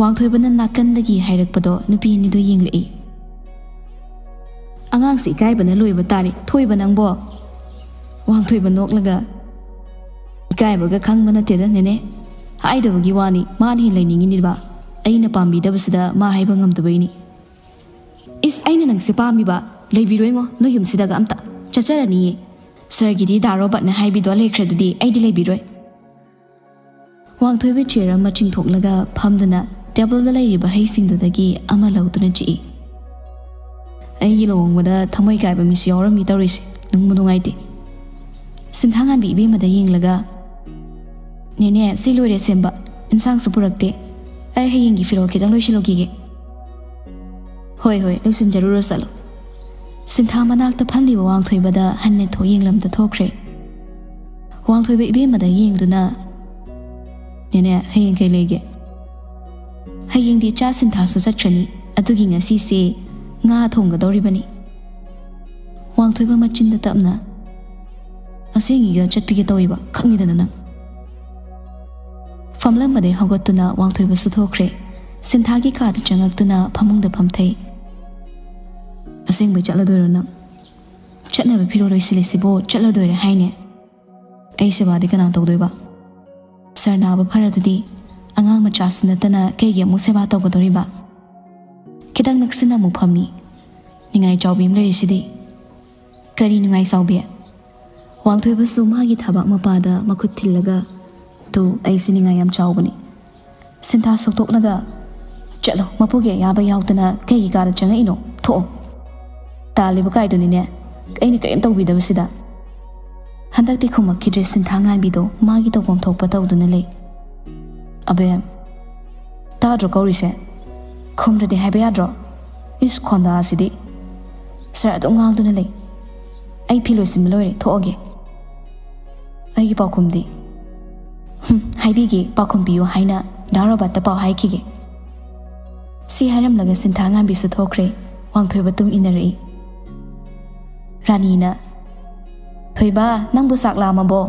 ꯋꯥꯡꯊꯣꯏꯕꯅ ꯅꯥꯀꯟꯗꯒꯤ ꯍꯥꯏꯔꯛꯄꯗꯣ ꯅꯨꯄꯤ ꯑꯅꯤꯗꯣ ꯌꯦꯡꯂꯛꯏ꯫ "ꯑꯉꯥꯡꯁꯤ ꯏꯀꯥꯏꯕꯅ ꯂꯣꯏꯕ ꯇꯥꯔꯦ, ꯊꯣꯏꯕ ꯅꯪꯕꯣ?" ꯋꯥꯡꯊꯣꯏꯕ ꯅꯣꯛꯂꯒ, "ꯏꯀꯥꯏꯕꯒ ꯈꯪꯕ ꯅꯠꯇꯦꯗ ꯅꯦꯅꯦ꯫ ꯍꯥꯏꯗꯕꯒꯤ ꯋꯥꯅꯤ, ꯃꯥꯅ ꯍꯦꯟꯅ ꯂꯩꯅꯤꯡꯉꯤꯅꯤꯕ꯫ ꯑꯩꯅ ꯄꯥꯝꯕꯤꯗꯕꯁꯤꯗ ꯃꯥ ꯍꯥꯏꯕ ꯉꯝꯗꯕꯩꯅꯤ꯫" "ꯏꯁ, ꯑꯩꯅ ꯅꯪꯁꯦ ꯄꯥꯝꯃꯤꯕ? ꯂꯩꯕꯤꯔꯣꯏꯉꯣ ꯅꯣꯏ ꯌꯨꯝꯁꯤꯗꯒ ꯑꯝꯇ꯫ ꯆꯠꯆꯔꯅꯤꯌꯦ꯫ ꯁꯥꯔꯒꯤꯗꯤ ꯗꯥ ꯔꯣꯕꯔꯠꯅ ꯍꯥꯏꯕꯤꯗꯣ ꯂꯩꯈ꯭ꯔꯗꯨꯗꯤ ꯑꯩꯗꯤ ꯂꯩꯕꯤꯔꯣꯏ꯫" ꯋꯥꯡꯊꯣꯏꯕ ꯆꯤꯌꯔ ꯑꯃ ꯆꯤꯡꯊꯣꯛꯂꯒ ꯐꯝꯗꯨꯅ ꯇꯦꯕꯜꯗ ꯂꯩꯔꯤꯕ ꯍꯩꯁꯤꯡꯗꯨꯗꯒꯤ ꯑꯃ ꯂꯧꯗꯨꯅ ꯆꯤꯛꯏ꯫ "ꯑꯩꯒꯤ ꯂꯨꯍꯣꯡꯕꯗ ꯊꯃꯣꯏ ꯀꯥꯏꯕ ꯃꯤꯁꯨ ꯌꯥꯎꯔꯝꯃꯤ ꯇꯧꯔꯤꯁꯦ, ꯅꯨꯡꯕꯨ ꯅꯨꯡꯉꯥꯏꯇꯦ꯫" ꯁꯤꯟꯊꯥꯉꯥꯟꯕꯤ ꯏꯕꯦꯝꯃꯗ ꯌꯦꯡꯂꯒ, "ꯅꯦꯅꯦ, ꯁꯤ ꯂꯣꯏꯔꯦ ꯁꯦꯝꯕ, ꯏꯟꯁꯥꯡꯁꯨ ꯄꯨꯔꯛꯇꯦ꯫ ꯑꯩ ꯍꯌꯦꯡꯒꯤ ꯐꯤꯔꯣꯜ ꯈꯤꯇꯪ ꯂꯣꯏꯁꯤꯜꯂꯨꯈꯤꯒꯦ꯫" "ꯍꯣꯏ, ꯍꯣꯏ, ꯂꯣꯏꯁꯤꯟꯖꯔꯨꯔꯣ, ꯆꯠꯂꯣ꯫" ꯁꯤꯟꯊꯥ ꯃꯅꯥꯛꯇ ꯐꯝꯂꯤꯕ ꯋꯥꯡꯊꯣꯏꯕꯗ ꯍꯟꯅ ꯊꯣꯛ ꯌꯦꯡꯂꯝꯗ ꯊꯣꯛꯈ꯭ꯔꯦ꯫ ꯋꯥꯡꯊꯣꯏꯕ ꯏꯕꯦꯝꯃꯗ ꯌꯦꯡꯗꯨꯅ, "ꯅꯦꯅꯦ, ꯍꯌꯦꯡ ꯀꯩ ꯂꯩꯒꯦ?" "ꯍꯌꯦꯡꯗꯤ ꯏꯆꯥ ꯁꯤꯟꯊꯥꯁꯨ ꯆꯠꯈ꯭ꯔꯅꯤ, ꯑꯗꯨꯒꯤ ꯉꯁꯤꯁꯦ ꯉꯥ ꯊꯣꯡꯒꯗꯧꯔꯤꯕꯅꯤ꯫" ꯋꯥꯡꯊꯣꯏꯕ ꯃꯆꯤꯟꯗ ꯇꯞꯅ, "ꯑꯁꯦꯡꯒꯤꯒ ꯆꯠꯄꯤꯒꯦ ꯇꯧꯏꯕ, ꯈꯪꯉꯤꯗꯅ ꯅꯪ꯫" ꯐꯝꯂꯝꯕꯗꯩ ꯍꯧꯒꯠꯇꯨꯅ ꯋꯥꯡꯊꯣꯏꯕꯁꯨ ꯊꯣꯛꯈ꯭ꯔꯦ꯫ ꯁꯤꯟꯊꯥꯒꯤ ꯀꯥꯗ ꯆꯪꯉꯛꯇꯨꯅ ꯐꯃꯨꯡꯗ ꯐꯝꯊꯩ꯫ "ꯑꯁꯦꯡꯕꯩ ꯆꯠꯂꯗꯣꯏꯔꯣ ꯅꯪ? ꯆꯠꯅꯕ ꯐꯤꯔꯣꯜ ꯂꯣꯏꯁꯤꯜꯂꯤꯁꯤꯕꯨ ꯆꯠꯂꯗꯣꯏꯔꯦ ꯍꯥꯏꯅꯦ? ꯑꯩ ꯁꯦꯕꯥꯗꯤ ꯀꯅꯥ ꯇꯧꯗꯣꯏꯕ? ꯁꯥꯔ ꯅꯥꯕ ꯐꯔꯗꯨꯗꯤ ꯑꯉꯥꯡ ꯃꯆꯥꯁꯨ ꯅꯠꯇꯅ ꯀꯩꯒꯤ ꯑꯃꯨꯛ ꯁꯦꯕꯥ ꯇꯧꯒꯗꯧꯔꯤꯕ? ꯈꯤꯇꯪ ꯅꯛꯁꯤꯟꯅ ꯑꯃꯨꯛ ꯐꯝꯃꯤ꯫ ꯅꯤꯡꯉꯥꯏ ꯆꯥꯎꯕꯤ ꯑꯃ ꯂꯩꯔꯤꯁꯤꯗꯤ꯫ ꯀꯔꯤ ꯅꯤꯡꯉꯥꯏ ꯆꯥꯎꯕꯤ? ꯋꯥꯡꯊꯣꯏꯕꯁꯨ ꯃꯥꯒꯤ ꯊꯕꯥꯛ ꯃꯄꯥꯗ ꯃꯈꯨꯠ ꯊꯤꯜꯂꯒ, "ꯇꯨ, ꯑꯩꯁꯨ ꯅꯤꯡꯉꯥꯏ ꯌꯥꯝ ꯆꯥꯎꯕꯅꯤ꯫ ꯁꯤꯟꯊꯥ ꯁꯣꯛꯇꯣꯛꯂꯒ, ꯆꯠꯂꯣ, ꯃꯄꯨꯒꯤ ꯑꯌꯥꯕ ꯌꯥꯎꯗꯅ ꯀꯩꯒꯤ ꯀꯥꯗ ꯆꯪꯉꯛꯏꯅꯣ? ꯊꯣꯛꯑꯣ꯫ ꯇꯥꯜꯂꯤꯕ ꯀꯥꯏꯗꯨꯅꯤꯅꯦ, ꯑꯩꯅ ꯀꯔꯤꯝ ꯇꯧꯕꯤꯗꯕꯁꯤꯗ꯫" ꯍꯟꯗꯛꯇꯤ ꯈꯨꯝꯃꯛꯈꯤꯗ꯭ꯔꯦ ꯁꯤꯟꯊꯥ ꯉꯥꯟꯕꯤꯗꯣ, ꯃꯥꯒꯤ ꯇꯧꯐꯝ ꯊꯣꯛꯄ ꯇꯧꯗꯨꯅ ꯂꯩ꯫ "ꯑꯕꯦꯝ, ꯇꯥꯗ꯭ꯔꯣ ꯀꯧꯔꯤꯁꯦ? ꯈꯨꯝꯗ꯭ꯔꯗꯤ ꯍꯥꯏꯕ ꯌꯥꯗ꯭ꯔꯣ? ꯏꯁ, ꯈꯣꯟꯗꯥ ꯑꯁꯤꯗꯤ꯫ ꯁꯥꯔ ꯑꯗꯨꯝ ꯉꯥꯡꯗꯨꯅ ꯂꯩ꯫ ꯑꯩ ꯐꯤ ꯂꯣꯏꯁꯤꯟꯕ ꯂꯣꯏꯔꯦ, ꯊꯣꯛꯑꯒꯦ꯫" "ꯑꯩꯒꯤ ꯄꯥꯎꯈꯨꯝꯗꯤ?" "ꯍꯨꯝ, ꯍꯥꯏꯕꯤꯒꯦ, ꯄꯥꯎꯈꯨꯝ ꯄꯤꯌꯨ ꯍꯥꯏꯅ ꯗꯥ ꯔꯣꯕꯥꯔꯠꯇ ꯄꯥꯎ ꯍꯥꯏꯈꯤꯒꯦ꯫" ꯁꯤ ꯍꯥꯏꯔꯝꯂꯒ ꯁꯤꯟꯊꯥ ꯉꯥꯟꯕꯤꯁꯨ ꯊꯣꯛꯈ꯭ꯔꯦ꯫ ꯋꯥꯡꯊꯣꯏꯕ ꯇꯨꯡ ꯏꯟꯅꯔꯛꯏ꯫ ꯔꯥꯅꯤꯅ, "ꯊꯣꯏꯕ, ꯅꯪꯕꯨ ꯆꯥꯛ ꯂꯥꯝꯃꯕꯣ?"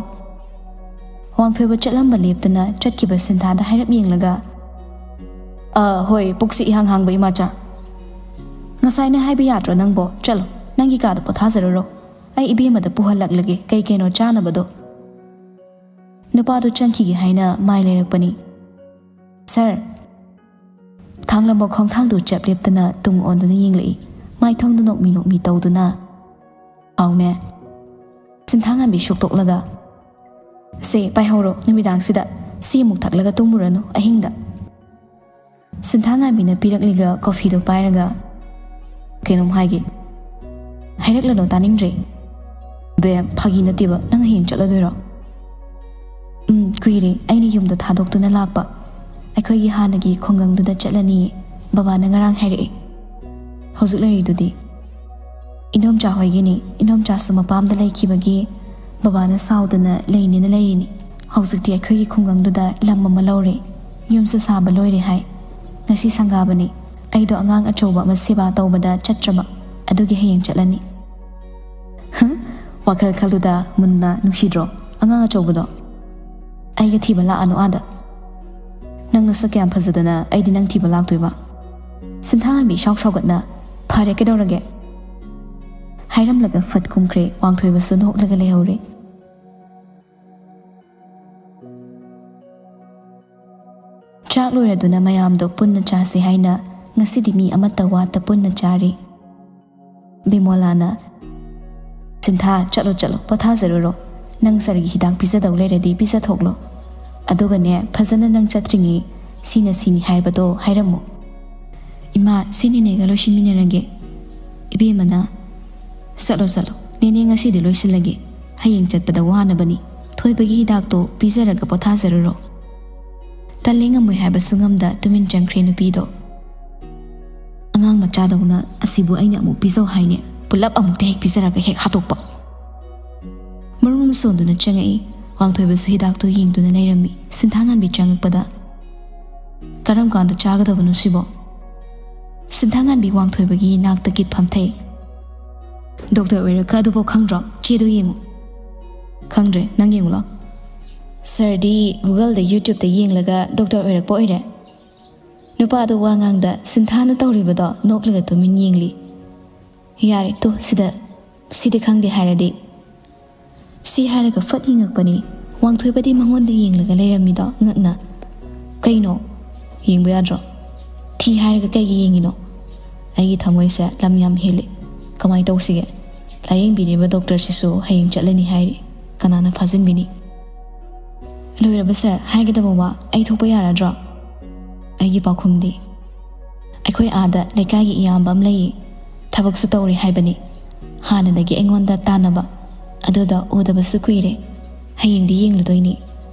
ꯋꯥꯡꯊꯣꯏꯕ ꯆꯠꯂꯝꯕ ꯂꯦꯞꯇꯅ ꯆꯠꯈꯤꯕ ꯁꯤꯟꯊꯥꯗ ꯍꯥꯏꯔꯞ ꯌꯦꯡꯂꯒ, "ꯑ, ꯍꯣꯏ, ꯄꯨꯛꯁꯤ ꯏꯍꯥꯡ ꯍꯥꯡꯕ, ꯏꯃꯥꯆꯥ꯫" "ꯉꯁꯥꯏꯅ ꯍꯥꯏꯕ ꯌꯥꯗ꯭ꯔꯣ ꯅꯪꯕꯣ? ꯆꯠꯂꯣ, ꯅꯪꯒꯤ ꯀꯥꯗ ꯄꯣꯊꯥꯖꯔꯨꯔꯣ꯫ ꯑꯩ ꯏꯕꯦꯝꯃꯗ ꯄꯨꯍꯜꯂꯛꯂꯒꯦ ꯀꯩ ꯀꯩꯅꯣ ꯆꯥꯅꯕꯗꯣ꯫" ꯅꯨꯄꯥꯗꯨ ꯆꯪꯈꯤꯒꯦ ꯍꯥꯏꯅ ꯃꯥꯏ ꯂꯩꯔꯛꯄꯅꯤ꯫ "ꯁꯥꯔ꯫" ꯊꯥꯡꯂꯝꯕ ꯈꯣꯡꯊꯥꯡꯗꯨ ꯆꯞ ꯂꯦꯞꯇꯅ ꯇꯨꯡ ꯑꯣꯟꯗꯨꯅ ꯌꯦꯡꯂꯛꯏ꯫ ꯃꯥꯏꯊꯣꯡꯗꯨ ꯅꯣꯛꯃꯤ ꯅꯣꯛꯃꯤ ꯇꯧꯗꯨꯅ꯫ "ꯍꯥꯎꯅꯦ꯫" ꯁꯤꯟꯊꯥꯉꯥꯟꯕꯤ ꯁꯨꯛꯇꯣꯛꯂꯒ, "ꯁꯦ, ꯄꯥꯏꯍꯧꯔꯣ, ꯅꯨꯃꯤꯗꯥꯡꯁꯤꯗ ꯁꯤ ꯑꯃꯨꯛ ꯊꯛꯂꯒ ꯇꯨꯝꯃꯨꯔꯅꯨ ꯑꯍꯤꯡꯗ꯫" ꯁꯤꯟꯊꯥꯉꯥꯟꯕꯤꯅ ꯄꯤꯔꯛꯂꯤꯕ ꯀꯣꯐꯤꯗꯨ ꯄꯥꯏꯔꯒ, "ꯀꯩꯅꯣꯝ ꯍꯥꯏꯒꯦ꯫" "ꯍꯥꯏꯔꯛꯂꯅꯨ, ꯇꯥꯅꯤꯡꯗ꯭ꯔꯦ꯫" "ꯕꯦꯝ, ꯐꯥꯒꯤ ꯅꯠꯇꯦꯕ, ꯅꯪ ꯍꯌꯦꯡ ꯆꯠꯂꯗꯣꯏꯔꯣ?" "ꯎꯝ, ꯀꯨꯏꯔꯦ ꯑꯩꯅ ꯌꯨꯝꯗ ꯊꯥꯗꯣꯛꯇꯨꯅ ꯂꯥꯛꯄ꯫ ꯑꯩꯈꯣꯏꯒꯤ ꯍꯥꯟꯅꯒꯤ ꯈꯨꯡꯒꯪꯗꯨꯗ ꯆꯠꯂꯅꯤ, ꯕꯕꯥꯅ ꯉꯔꯥꯡ ꯍꯥꯏꯔꯛꯑꯦ꯫ ꯍꯧꯖꯤꯛ ꯂꯩꯔꯤꯗꯨꯗꯤ ꯏꯅꯣꯝꯆꯥ ꯍꯣꯏꯒꯤꯅꯤ, ꯏꯅꯣꯝꯆꯥꯁꯨ ꯃꯄꯥꯝꯗ ꯂꯩꯈꯤꯕꯒꯤ ꯕꯕꯥꯅ ꯁꯥꯎꯗꯅ ꯂꯩꯅꯤꯅ ꯂꯩꯔꯤꯅꯤ꯫ ꯍꯧꯖꯤꯛꯇꯤ ꯑꯩꯈꯣꯏꯒꯤ ꯈꯨꯡꯒꯪꯗꯨꯗ ꯂꯝ ꯑꯃ ꯂꯧꯔꯦ, ꯌꯨꯝꯁꯨ ꯁꯥꯕ ꯂꯣꯏꯔꯦ ꯍꯥꯏ꯫ ꯉꯁꯤ ꯁꯪꯒꯥꯕꯅꯤ, ꯑꯩꯗꯣ ꯑꯉꯥꯡ ꯑꯆꯧꯕ ꯑꯃ ꯁꯦꯕꯥ ꯇꯧꯕꯗ ꯆꯠꯇ꯭ꯔꯕ, ꯑꯗꯨꯒꯤ ꯍꯌꯦꯡ ꯆꯠꯂꯅꯤ꯫" ꯍ? ꯋꯥꯈꯜ ꯈꯜꯂꯨꯗ ꯃꯨꯟꯅ, ꯅꯨꯡꯁꯤꯗ꯭ꯔꯣ ꯑꯉꯥꯡ ꯑꯆꯧꯕꯗꯣ? "ꯑꯩꯒ ꯊꯤꯕ ꯂꯥꯛꯑꯅꯨ ꯑꯥꯗ꯫ ꯅꯪ ꯅꯁꯛ ꯀꯌꯥꯝ ꯐꯖꯗꯅ ꯑꯩꯗꯤ ꯅꯪ ꯊꯤꯕ ꯂꯥꯛꯇꯣꯏꯕ?" ꯁꯤꯟꯊꯥꯉꯥꯟꯕꯤ ꯏꯁꯥꯎ ꯁꯥꯎꯒꯠꯅ, "ꯐꯔꯦ, ꯀꯩꯗꯧꯔꯒꯦ?" ꯍꯥꯏꯔꯝꯂꯒ ꯐꯠ ꯀꯨꯝꯈ꯭ꯔꯦ꯫ ꯋꯥꯡꯊꯣꯏꯕꯁꯨ ꯅꯣꯛꯂꯒ ꯂꯩꯍꯧꯔꯦ꯫ ꯆꯥꯛ ꯂꯣꯏꯔꯗꯨꯅ ꯃꯌꯥꯝꯗꯣ ꯄꯨꯟꯅ ꯆꯥꯁꯤ ꯍꯥꯏꯅ ꯉꯁꯤꯗꯤ ꯃꯤ ꯑꯃꯠꯇ ꯋꯥꯠꯇ ꯄꯨꯟꯅ ꯆꯥꯔꯤ꯫ ꯕꯤꯃꯣꯂꯥꯅ, "ꯁꯤꯟꯊꯥ, ꯆꯠꯂꯣ, ꯆꯠꯂꯣ, ꯄꯣꯊꯥꯖꯔꯨꯔꯣ꯫ ꯅꯪ ꯁꯥꯔꯒꯤ ꯍꯤꯗꯥꯛ ꯄꯤꯖꯗꯧ ꯂꯩꯔꯗꯤ ꯄꯤꯖꯊꯣꯛꯂꯣ꯫ ꯑꯗꯨꯒꯅꯦ, ꯐꯖꯅ ꯅꯪ ꯆꯠꯇ꯭ꯔꯤꯉꯩ ꯁꯤꯅ ꯁꯤꯅꯤ ꯍꯥꯏꯕꯗꯣ ꯍꯥꯏꯔꯝꯃꯨ꯫" "ꯏꯃꯥ, ꯁꯤ ꯅꯦꯅꯦꯒ ꯂꯣꯏꯁꯤꯟꯃꯤꯟꯅꯔꯒꯦ꯫ ꯏꯕꯦꯝꯃꯅ, ꯆꯠꯂꯣ, ꯆꯠꯂꯣ, ꯅꯦꯅꯦ ꯉꯁꯤꯗꯤ ꯂꯣꯏꯁꯤꯜꯂꯒꯦ꯫ ꯍꯌꯦꯡ ꯆꯠꯄꯗ ꯋꯥꯅꯕꯅꯤ꯫ ꯊꯣꯏꯕꯒꯤ ꯍꯤꯗꯥꯛꯇꯣ ꯄꯤꯖꯔꯒ ꯄꯣꯊꯥꯖꯔꯨꯔꯣ꯫" ꯇꯜꯂꯦ, ꯉꯝꯃꯣꯏ ꯍꯥꯏꯕꯁꯨ ꯉꯝꯗ ꯇꯨꯃꯤꯟ ꯆꯪꯈ꯭ꯔꯦ ꯅꯨꯄꯤꯗꯣ꯫ "ꯑꯉꯥꯡ ꯃꯆꯥꯗꯧꯅ ꯑꯁꯤꯕꯨ ꯑꯩꯅ ꯑꯃꯨꯛ ꯄꯤꯖꯧ ꯍꯥꯏꯅꯦ, ꯄꯨꯂꯞ ꯑꯃꯨꯛꯇ ꯍꯦꯛ ꯄꯤꯖꯔꯒ ꯍꯦꯛ ꯍꯥꯠꯇꯣꯛꯄ꯫" ꯃꯔꯨꯝ ꯁꯣꯟꯗꯨꯅ ꯆꯪꯉꯛꯏ꯫ ꯋꯥꯡꯊꯣꯏꯕꯁꯨ ꯍꯤꯗꯥꯛꯇꯨ ꯌꯦꯡꯗꯨꯅ ꯂꯩꯔꯝꯃꯤ꯫ ꯁꯤꯟꯊꯥꯉꯥꯟꯕꯤ ꯆꯪꯉꯛꯄꯗ, "ꯀꯔꯝ ꯀꯥꯟꯗ ꯆꯥꯒꯗꯕꯅꯣ ꯁꯤꯕꯣ?" ꯁꯤꯟꯊꯥꯉꯥꯟꯕꯤ ꯋꯥꯡꯊꯣꯏꯕꯒꯤ ꯅꯥꯛꯇ ꯀꯤꯠ ꯐꯝꯊꯩ꯫ "ꯗꯣꯛꯇꯔ ꯑꯣꯏꯔꯛꯀ ꯑꯗꯨꯐꯥꯎ ꯈꯪꯗ꯭ꯔꯣ? ꯆꯦꯗꯣ ꯌꯦꯡꯉꯨ꯫" "ꯈꯪꯗ꯭ꯔꯦ, ꯅꯪ ꯌꯦꯡꯉꯨ ꯂꯥꯎ꯫" "ꯁꯥꯔꯗꯤ Google-ꯗ, YouTube-ꯇ ꯌꯦꯡꯂꯒ ꯗꯣꯛꯇꯔ ꯑꯣꯏꯔꯛꯄ ꯑꯣꯏꯔꯦ?" ꯅꯨꯄꯥꯗꯣ ꯋꯥ ꯉꯥꯡꯗ ꯁꯤꯟꯊꯥꯅ ꯇꯧꯔꯤꯕꯗꯣ ꯅꯣꯛꯂꯒ ꯇꯨꯃꯤꯟ ꯌꯦꯡꯂꯤ꯫ "ꯌꯥꯔꯦ ꯇꯣ, ꯁꯤꯗ ꯁꯤꯗꯤ ꯈꯪꯗꯦ ꯍꯥꯏꯔꯗꯤ꯫" ꯁꯤ ꯍꯥꯏꯔꯒ ꯐꯠ ꯌꯦꯡꯉꯛꯄꯅꯤ꯫ ꯋꯥꯡꯊꯣꯏꯕꯗꯤ ꯃꯉꯣꯟꯗ ꯌꯦꯡꯂꯒ ꯂꯩꯔꯝꯃꯤꯗꯣ ꯉꯛꯅ꯫ "ꯀꯩꯅꯣ? ꯌꯦꯡꯕ ꯌꯥꯗ꯭ꯔꯣ? ꯊꯤ ꯍꯥꯏꯔꯒ ꯀꯩꯒꯤ ꯌꯦꯡꯉꯤꯅꯣ?" "ꯑꯩꯒꯤ ꯊꯃꯣꯏꯁꯦ ꯂꯝ ꯌꯥꯝ ꯍꯦꯜꯂꯤ꯫ ꯀꯃꯥꯏ ꯇꯧꯁꯤꯒꯦ? ꯂꯥꯌꯦꯡꯕꯤꯔꯤꯕ ꯗꯣꯛꯇꯔꯁꯤꯁꯨ ꯍꯌꯦꯡ ꯆꯠꯂꯅꯤ ꯍꯥꯏꯔꯤ꯫ ꯀꯅꯥꯅ ꯐꯥꯖꯤꯟꯕꯤꯅꯤ?" "ꯂꯣꯏꯔꯕ ꯁꯥꯔ? ꯍꯥꯏꯒꯗꯕ ꯋꯥ ꯑꯩ ꯊꯣꯛꯄ ꯌꯥꯔꯗ꯭ꯔꯣ?" "ꯑꯩꯒꯤ ꯄꯥꯎꯈꯨꯝꯗꯤ?" "ꯑꯩꯈꯣꯏ ꯑꯥꯗ ꯂꯩꯀꯥꯏꯒꯤ ꯏꯌꯥꯝꯕ ꯑꯃ ꯂꯩꯌꯦ꯫ ꯊꯕꯛꯁꯨ ꯇꯧꯔꯤ ꯍꯥꯏꯕꯅꯤ꯫ ꯍꯥꯟꯅꯗꯒꯤ ꯑꯩꯉꯣꯟꯗ ꯇꯥꯟꯅꯕ꯫ ꯑꯗꯨꯗ ꯎꯗꯕꯁꯨ ꯀꯨꯏꯔꯦ꯫ ꯍꯌꯦꯡꯗꯤ ꯌꯦꯡꯂꯨꯗꯣꯏꯅꯤ꯫"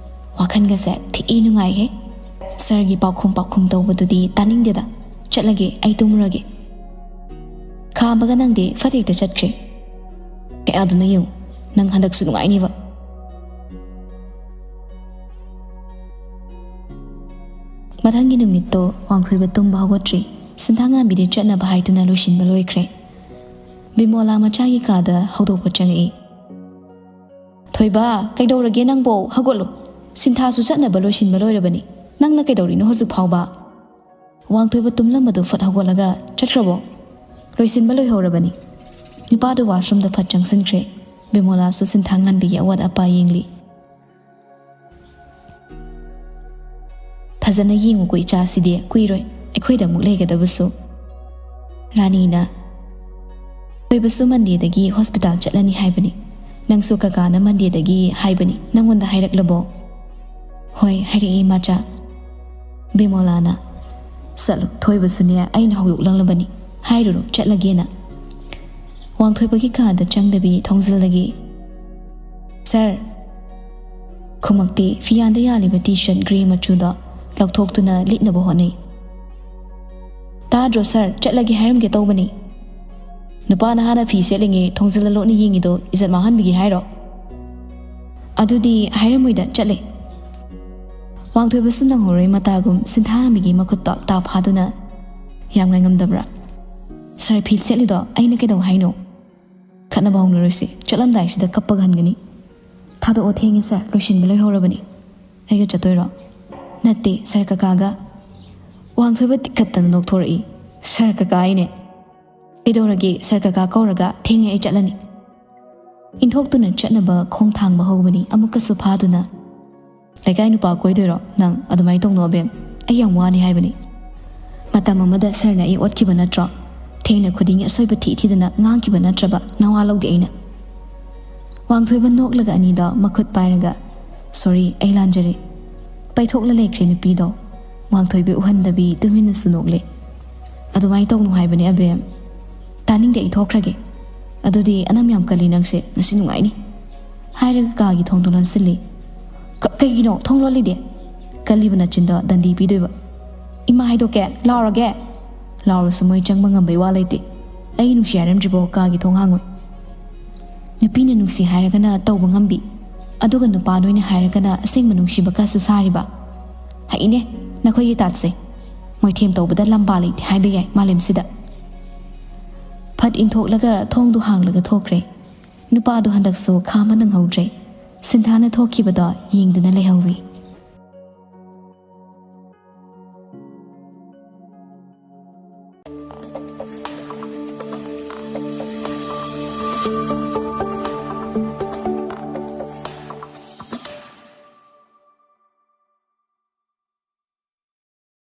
"ꯋꯥꯈꯜꯒꯁꯦ ꯊꯤ ꯅꯨꯡꯉꯥꯏꯍꯦ꯫ ꯁꯥꯔꯒꯤ ꯄꯥꯎꯈꯨꯝ ꯄꯥꯎꯈꯨꯝ ꯇꯧꯕꯗꯨꯗꯤ ꯇꯥꯅꯤꯡꯗꯦꯗ꯫ ꯆꯠꯂꯒꯦ, ꯑꯩ ꯇꯨꯝꯃꯨꯔꯒꯦ꯫" ꯈꯥꯝꯕꯒ ꯅꯪꯗꯤ ꯐꯠ ꯍꯦꯛꯇ ꯆꯠꯈ꯭ꯔꯦ꯫ "ꯀꯌꯥꯗꯨꯅꯣ ꯌꯦꯡꯉꯨ, ꯅꯪ ꯍꯟꯗꯛꯁꯨ ꯅꯨꯡꯉꯥꯏꯅꯤꯕ꯫" ꯃꯊꯪꯒꯤ ꯅꯨꯃꯤꯠꯇꯣ ꯋꯥꯡꯈꯣꯏꯕ ꯇꯨꯝꯕ ꯍꯧꯒꯠꯇ꯭ꯔꯤ꯫ ꯁꯤꯟꯊꯥꯉꯥꯟꯕꯤꯗꯤ ꯆꯠꯅꯕ ꯍꯥꯏꯗꯨꯅ ꯂꯣꯏꯁꯤꯟꯕ ꯂꯣꯏꯈ꯭ꯔꯦ꯫ ꯕꯤꯃꯣꯂꯥ ꯃꯆꯥꯒꯤ ꯀꯥꯗ ꯍꯧꯗꯣꯛꯄ ꯆꯪꯉꯛꯏ꯫ "ꯊꯣꯏꯕ, ꯀꯩꯗꯧꯔꯒꯦ ꯅꯪꯕꯣ? ꯍꯧꯒꯠꯂꯣ꯫ ꯁꯤꯟꯊꯥꯁꯨ ꯆꯠꯅꯕ ꯂꯣꯏꯁꯤꯟꯕ ꯂꯣꯏꯔꯕꯅꯤ꯫ ꯅꯪꯅ ꯀꯩꯗꯧꯔꯤꯅꯣ ꯍꯧꯖꯤꯛ ꯐꯥꯎꯕ?" ꯋꯥꯡꯊꯣꯏꯕ ꯇꯨꯝꯂꯝꯕꯗꯨ ꯐꯠ ꯍꯧꯒꯠꯂꯒ, "ꯆꯠꯈ꯭ꯔꯕꯣ? ꯂꯣꯏꯁꯤꯟꯕ ꯂꯣꯏꯍꯧꯔꯕꯅꯤ꯫" ꯅꯨꯄꯥꯗꯨ ꯋꯥꯁꯔꯨꯝꯗ ꯐꯠ ꯆꯪꯁꯤꯟꯈ꯭ꯔꯦ꯫ ꯕꯤꯃꯣꯂꯥꯁꯨ ꯁꯤꯟꯊꯥꯉꯥꯟꯕꯤꯒꯤ ꯑꯋꯥꯠ ꯑꯄꯥ ꯌꯦꯡꯂꯤ꯫ ꯐꯖꯅ ꯌꯦꯡꯉꯨꯀꯣ ꯏꯆꯥꯁꯤꯗꯤ, ꯀꯨꯏꯔꯣꯏ ꯑꯩꯈꯣꯏꯗ ꯑꯃꯨꯛ ꯂꯩꯒꯗꯕꯁꯨ꯫ ꯔꯥꯅꯤꯅ, "ꯊꯣꯏꯕꯁꯨ ꯃꯟꯗꯦꯗꯒꯤ ꯍꯣꯁꯄꯤꯇꯥꯜ ꯆꯠꯂꯅꯤ ꯍꯥꯏꯕꯅꯤ꯫ ꯅꯪꯁꯨ ꯀꯀꯥꯅ ꯃꯟꯗꯦꯗꯒꯤ ꯍꯥꯏꯕꯅꯤ, ꯅꯪꯉꯣꯟꯗ ꯍꯥꯏꯔꯛꯂꯕꯣ?" "ꯍꯣꯏ, ꯍꯥꯏꯔꯛꯏ ꯃꯆꯥ꯫" ꯕꯤꯃꯣꯂꯥꯅ, "ꯆꯠꯂꯨ, ꯊꯣꯏꯕꯁꯨꯅꯦ ꯑꯩꯅ ꯍꯧꯗꯣꯛꯂꯝꯂꯕꯅꯤ, ꯍꯥꯏꯔꯨꯔꯣ ꯆꯠꯂꯒꯦꯅ꯫" ꯋꯥꯡꯊꯣꯏꯕꯒꯤ ꯀꯥꯗ ꯆꯪꯗꯕꯤ ꯊꯣꯡꯖꯤꯜꯗꯒꯤ, "ꯁꯥꯔ!" ꯈꯨꯃꯛꯇꯦ꯫ ꯐꯤꯌꯥꯟꯗ ꯌꯥꯜꯂꯤꯕ ꯇꯤ ꯁꯥꯔꯠ ꯒ꯭ꯔꯦ ꯃꯆꯨꯗꯣ ꯂꯧꯊꯣꯛꯇꯨꯅ ꯂꯤꯠꯅꯕ ꯍꯣꯠꯅꯩ꯫ "ꯇꯥꯗ꯭ꯔꯣ ꯁꯥꯔ? ꯆꯠꯂꯒꯦ ꯍꯥꯏꯔꯝꯒꯦ ꯇꯧꯕꯅꯤ꯫ ꯅꯨꯄꯥ ꯅꯍꯥꯅ ꯐꯤ ꯁꯦꯠꯂꯤꯉꯩ ꯊꯣꯡꯖꯤꯜꯗ ꯂꯣꯠꯅ ꯌꯦꯡꯉꯤꯗꯣ ꯏꯖꯠ ꯃꯥꯡꯍꯟꯕꯤꯒꯦ ꯍꯥꯏꯔꯣ?" "ꯑꯗꯨꯗꯤ ꯍꯥꯏꯔꯝꯃꯣꯏꯗ, ꯆꯠꯂꯦ꯫" ꯋꯥꯡꯊꯣꯏꯕꯁꯨ ꯅꯪꯍꯧꯔꯣꯏ ꯃꯇꯥꯒꯨꯝ ꯁꯤꯟꯊꯥꯔꯥꯃꯤꯒꯤ ꯃꯈꯨꯠꯇꯣ ꯇꯥ ꯐꯥꯗꯨꯅ, "ꯌꯥꯝ ꯉꯥꯏꯉꯝꯗꯕ꯭ꯔꯥ? ꯁꯥꯔ ꯐꯤ ꯁꯦꯠꯂꯤꯗꯣ ꯑꯩꯅ ꯀꯩꯗꯧ ꯍꯥꯏꯅꯣ? ꯈꯠꯅꯕ ꯍꯧꯅꯔꯣꯏꯁꯤ, ꯆꯠꯂꯝꯗꯥꯏꯁꯤꯗ ꯀꯞꯄꯒ ꯍꯟꯒꯅꯤ꯫" "ꯊꯥꯗꯣꯛꯑꯣ, ꯊꯦꯡꯉꯦ ꯁꯥꯔ, ꯂꯣꯏꯁꯤꯟꯕ ꯂꯣꯏꯍꯧꯔꯕꯅꯤ꯫" "ꯑꯩꯒ ꯆꯠꯇꯣꯏꯔꯣ?" "ꯅꯠꯇꯦ, ꯁꯥꯔ ꯀꯀꯥꯒ꯫" ꯋꯥꯡꯊꯣꯏꯕ ꯇꯤꯛꯈꯠꯇꯅ ꯅꯣꯛꯊꯣꯔꯛꯏ꯫ "ꯁꯥꯔ ꯀꯀꯥ ꯍꯥꯏꯅꯦ? ꯀꯩꯗꯧꯔꯒꯦ, ꯁꯥꯔ ꯀꯀꯥ ꯀꯧꯔꯒ? ꯊꯦꯡꯉꯦ, ꯑꯩ ꯆꯠꯂꯅꯤ꯫" ꯏꯟꯊꯣꯛꯇꯨꯅ ꯆꯠꯅꯕ ꯈꯣꯡ ꯊꯥꯡꯕ ꯍꯧꯕꯅꯤ ꯑꯃꯨꯛꯀꯁꯨ ꯐꯥꯗꯨꯅ꯫ "ꯂꯩꯀꯥꯏ ꯅꯨꯄꯥ ꯀꯣꯏꯗꯣꯏꯔꯣ ꯅꯪ? ꯑꯗꯨꯃꯥꯏꯅ ꯇꯧꯅꯣ ꯑꯕꯦꯝ, ꯑꯩ ꯌꯥꯝ ꯋꯥꯅꯤ ꯍꯥꯏꯕꯅꯤ꯫ ꯃꯇꯝ ꯑꯃꯗ ꯁꯥꯔꯅ ꯑꯩ ꯑꯣꯠꯈꯤꯕ ꯅꯠꯇ꯭ꯔꯣ? ꯊꯦꯡꯅ ꯈꯨꯗꯤꯡꯒꯤ ꯑꯁꯣꯏꯕ ꯊꯤ ꯊꯤꯗꯅ ꯉꯥꯡꯈꯤꯕ ꯅꯠꯇ꯭ꯔꯕ? ꯅꯋꯥ ꯂꯧꯗꯦ ꯑꯩꯅ꯫" ꯋꯥꯡꯊꯣꯏꯕ ꯅꯣꯛꯂꯒ ꯑꯅꯤꯗꯣ ꯃꯈꯨꯠ ꯄꯥꯏꯔꯒ, "ꯁꯣꯔꯤ, ꯑꯩ ꯂꯥꯟꯖꯔꯦ꯫" ꯄꯩꯊꯣꯛꯂ ꯂꯩꯈ꯭ꯔꯦ ꯅꯨꯄꯤꯗꯣ꯫ ꯋꯥꯡꯊꯣꯏꯕꯤ ꯎꯍꯟꯗꯕꯤ ꯇꯨꯃꯤꯟꯅꯁꯨ ꯅꯣꯛꯂꯦ꯫ "ꯑꯗꯨꯃꯥꯏꯅ ꯇꯧꯅꯨ ꯍꯥꯏꯕꯅꯦ ꯑꯕꯦꯝ꯫ ꯇꯥꯅꯤꯡꯗꯦ, ꯑꯩ ꯊꯣꯛꯈ꯭ꯔꯒꯦ꯫ ꯑꯗꯨꯗꯤ ꯑꯅꯝ ꯌꯥꯝ ꯀꯜꯂꯤ ꯅꯪꯁꯦ, ꯉꯁꯤ ꯅꯨꯡꯉꯥꯏꯅꯤ꯫" ꯍꯥꯏꯔꯒ ꯀꯥꯒꯤ ꯊꯣꯡꯗꯣ ꯂꯣꯟꯁꯤꯜꯂꯤ꯫ "ꯀ-, ꯀꯩꯒꯤꯅꯣ ꯊꯣꯡ ꯂꯣꯜꯂꯤꯗꯤ?" "ꯀꯜꯂꯤꯕ ꯅꯆꯤꯟꯗꯣ ꯗꯟꯗꯤ ꯄꯤꯗꯣꯏꯕ꯫" "ꯏꯃꯥ ꯍꯥꯏꯗꯣꯛꯀꯦ, ꯂꯥꯎꯔꯒꯦ?" "ꯂꯥꯎꯔꯁꯨ ꯃꯣꯏ ꯆꯪꯕ ꯉꯝꯕꯩ ꯋꯥ ꯂꯩꯇꯦ꯫ ꯑꯩ ꯅꯨꯡꯁꯤ ꯍꯥꯏꯔꯝꯗ꯭ꯔꯤꯕꯣ ꯀꯥꯒꯤ ꯊꯣꯡ ꯍꯥꯡꯉꯣꯏ?" ꯅꯨꯄꯤꯅ ꯅꯨꯡꯁꯤ ꯍꯥꯏꯔꯒꯅ ꯇꯧꯕ ꯉꯝꯕꯤ, ꯑꯗꯨꯒ ꯅꯨꯄꯥ ꯅꯣꯏꯅ ꯍꯥꯏꯔꯒꯅ ꯑꯁꯦꯡꯕ ꯅꯨꯡꯁꯤꯕ ꯀꯥꯁꯨ ꯁꯥꯔꯤꯕ꯫ ꯍꯩꯅꯦ ꯅꯈꯣꯏꯒꯤ ꯇꯥꯠꯁꯦ꯫ ꯃꯣꯏꯊꯦꯝ ꯇꯧꯕꯗ ꯂꯝꯕꯥ ꯂꯩꯇꯦ ꯍꯥꯏꯕ ꯌꯥꯏ ꯃꯥꯂꯦꯝꯁꯤꯗ꯫ ꯐꯠ ꯏꯟꯊꯣꯛꯂꯒ ꯊꯣꯡꯗꯨ ꯍꯥꯡꯂꯒ ꯊꯣꯛꯈ꯭ꯔꯦ꯫ ꯅꯨꯄꯥꯗꯨ ꯍꯟꯗꯛꯁꯨ ꯈꯥꯝꯕ ꯅꯪꯍꯧꯗ꯭ꯔꯦ꯫ ꯁꯤꯟꯊꯥꯅ ꯊꯣꯛꯈꯤꯕꯗꯣ ꯌꯦꯡꯗꯨꯅ ꯂꯩꯍꯧꯔꯤ꯫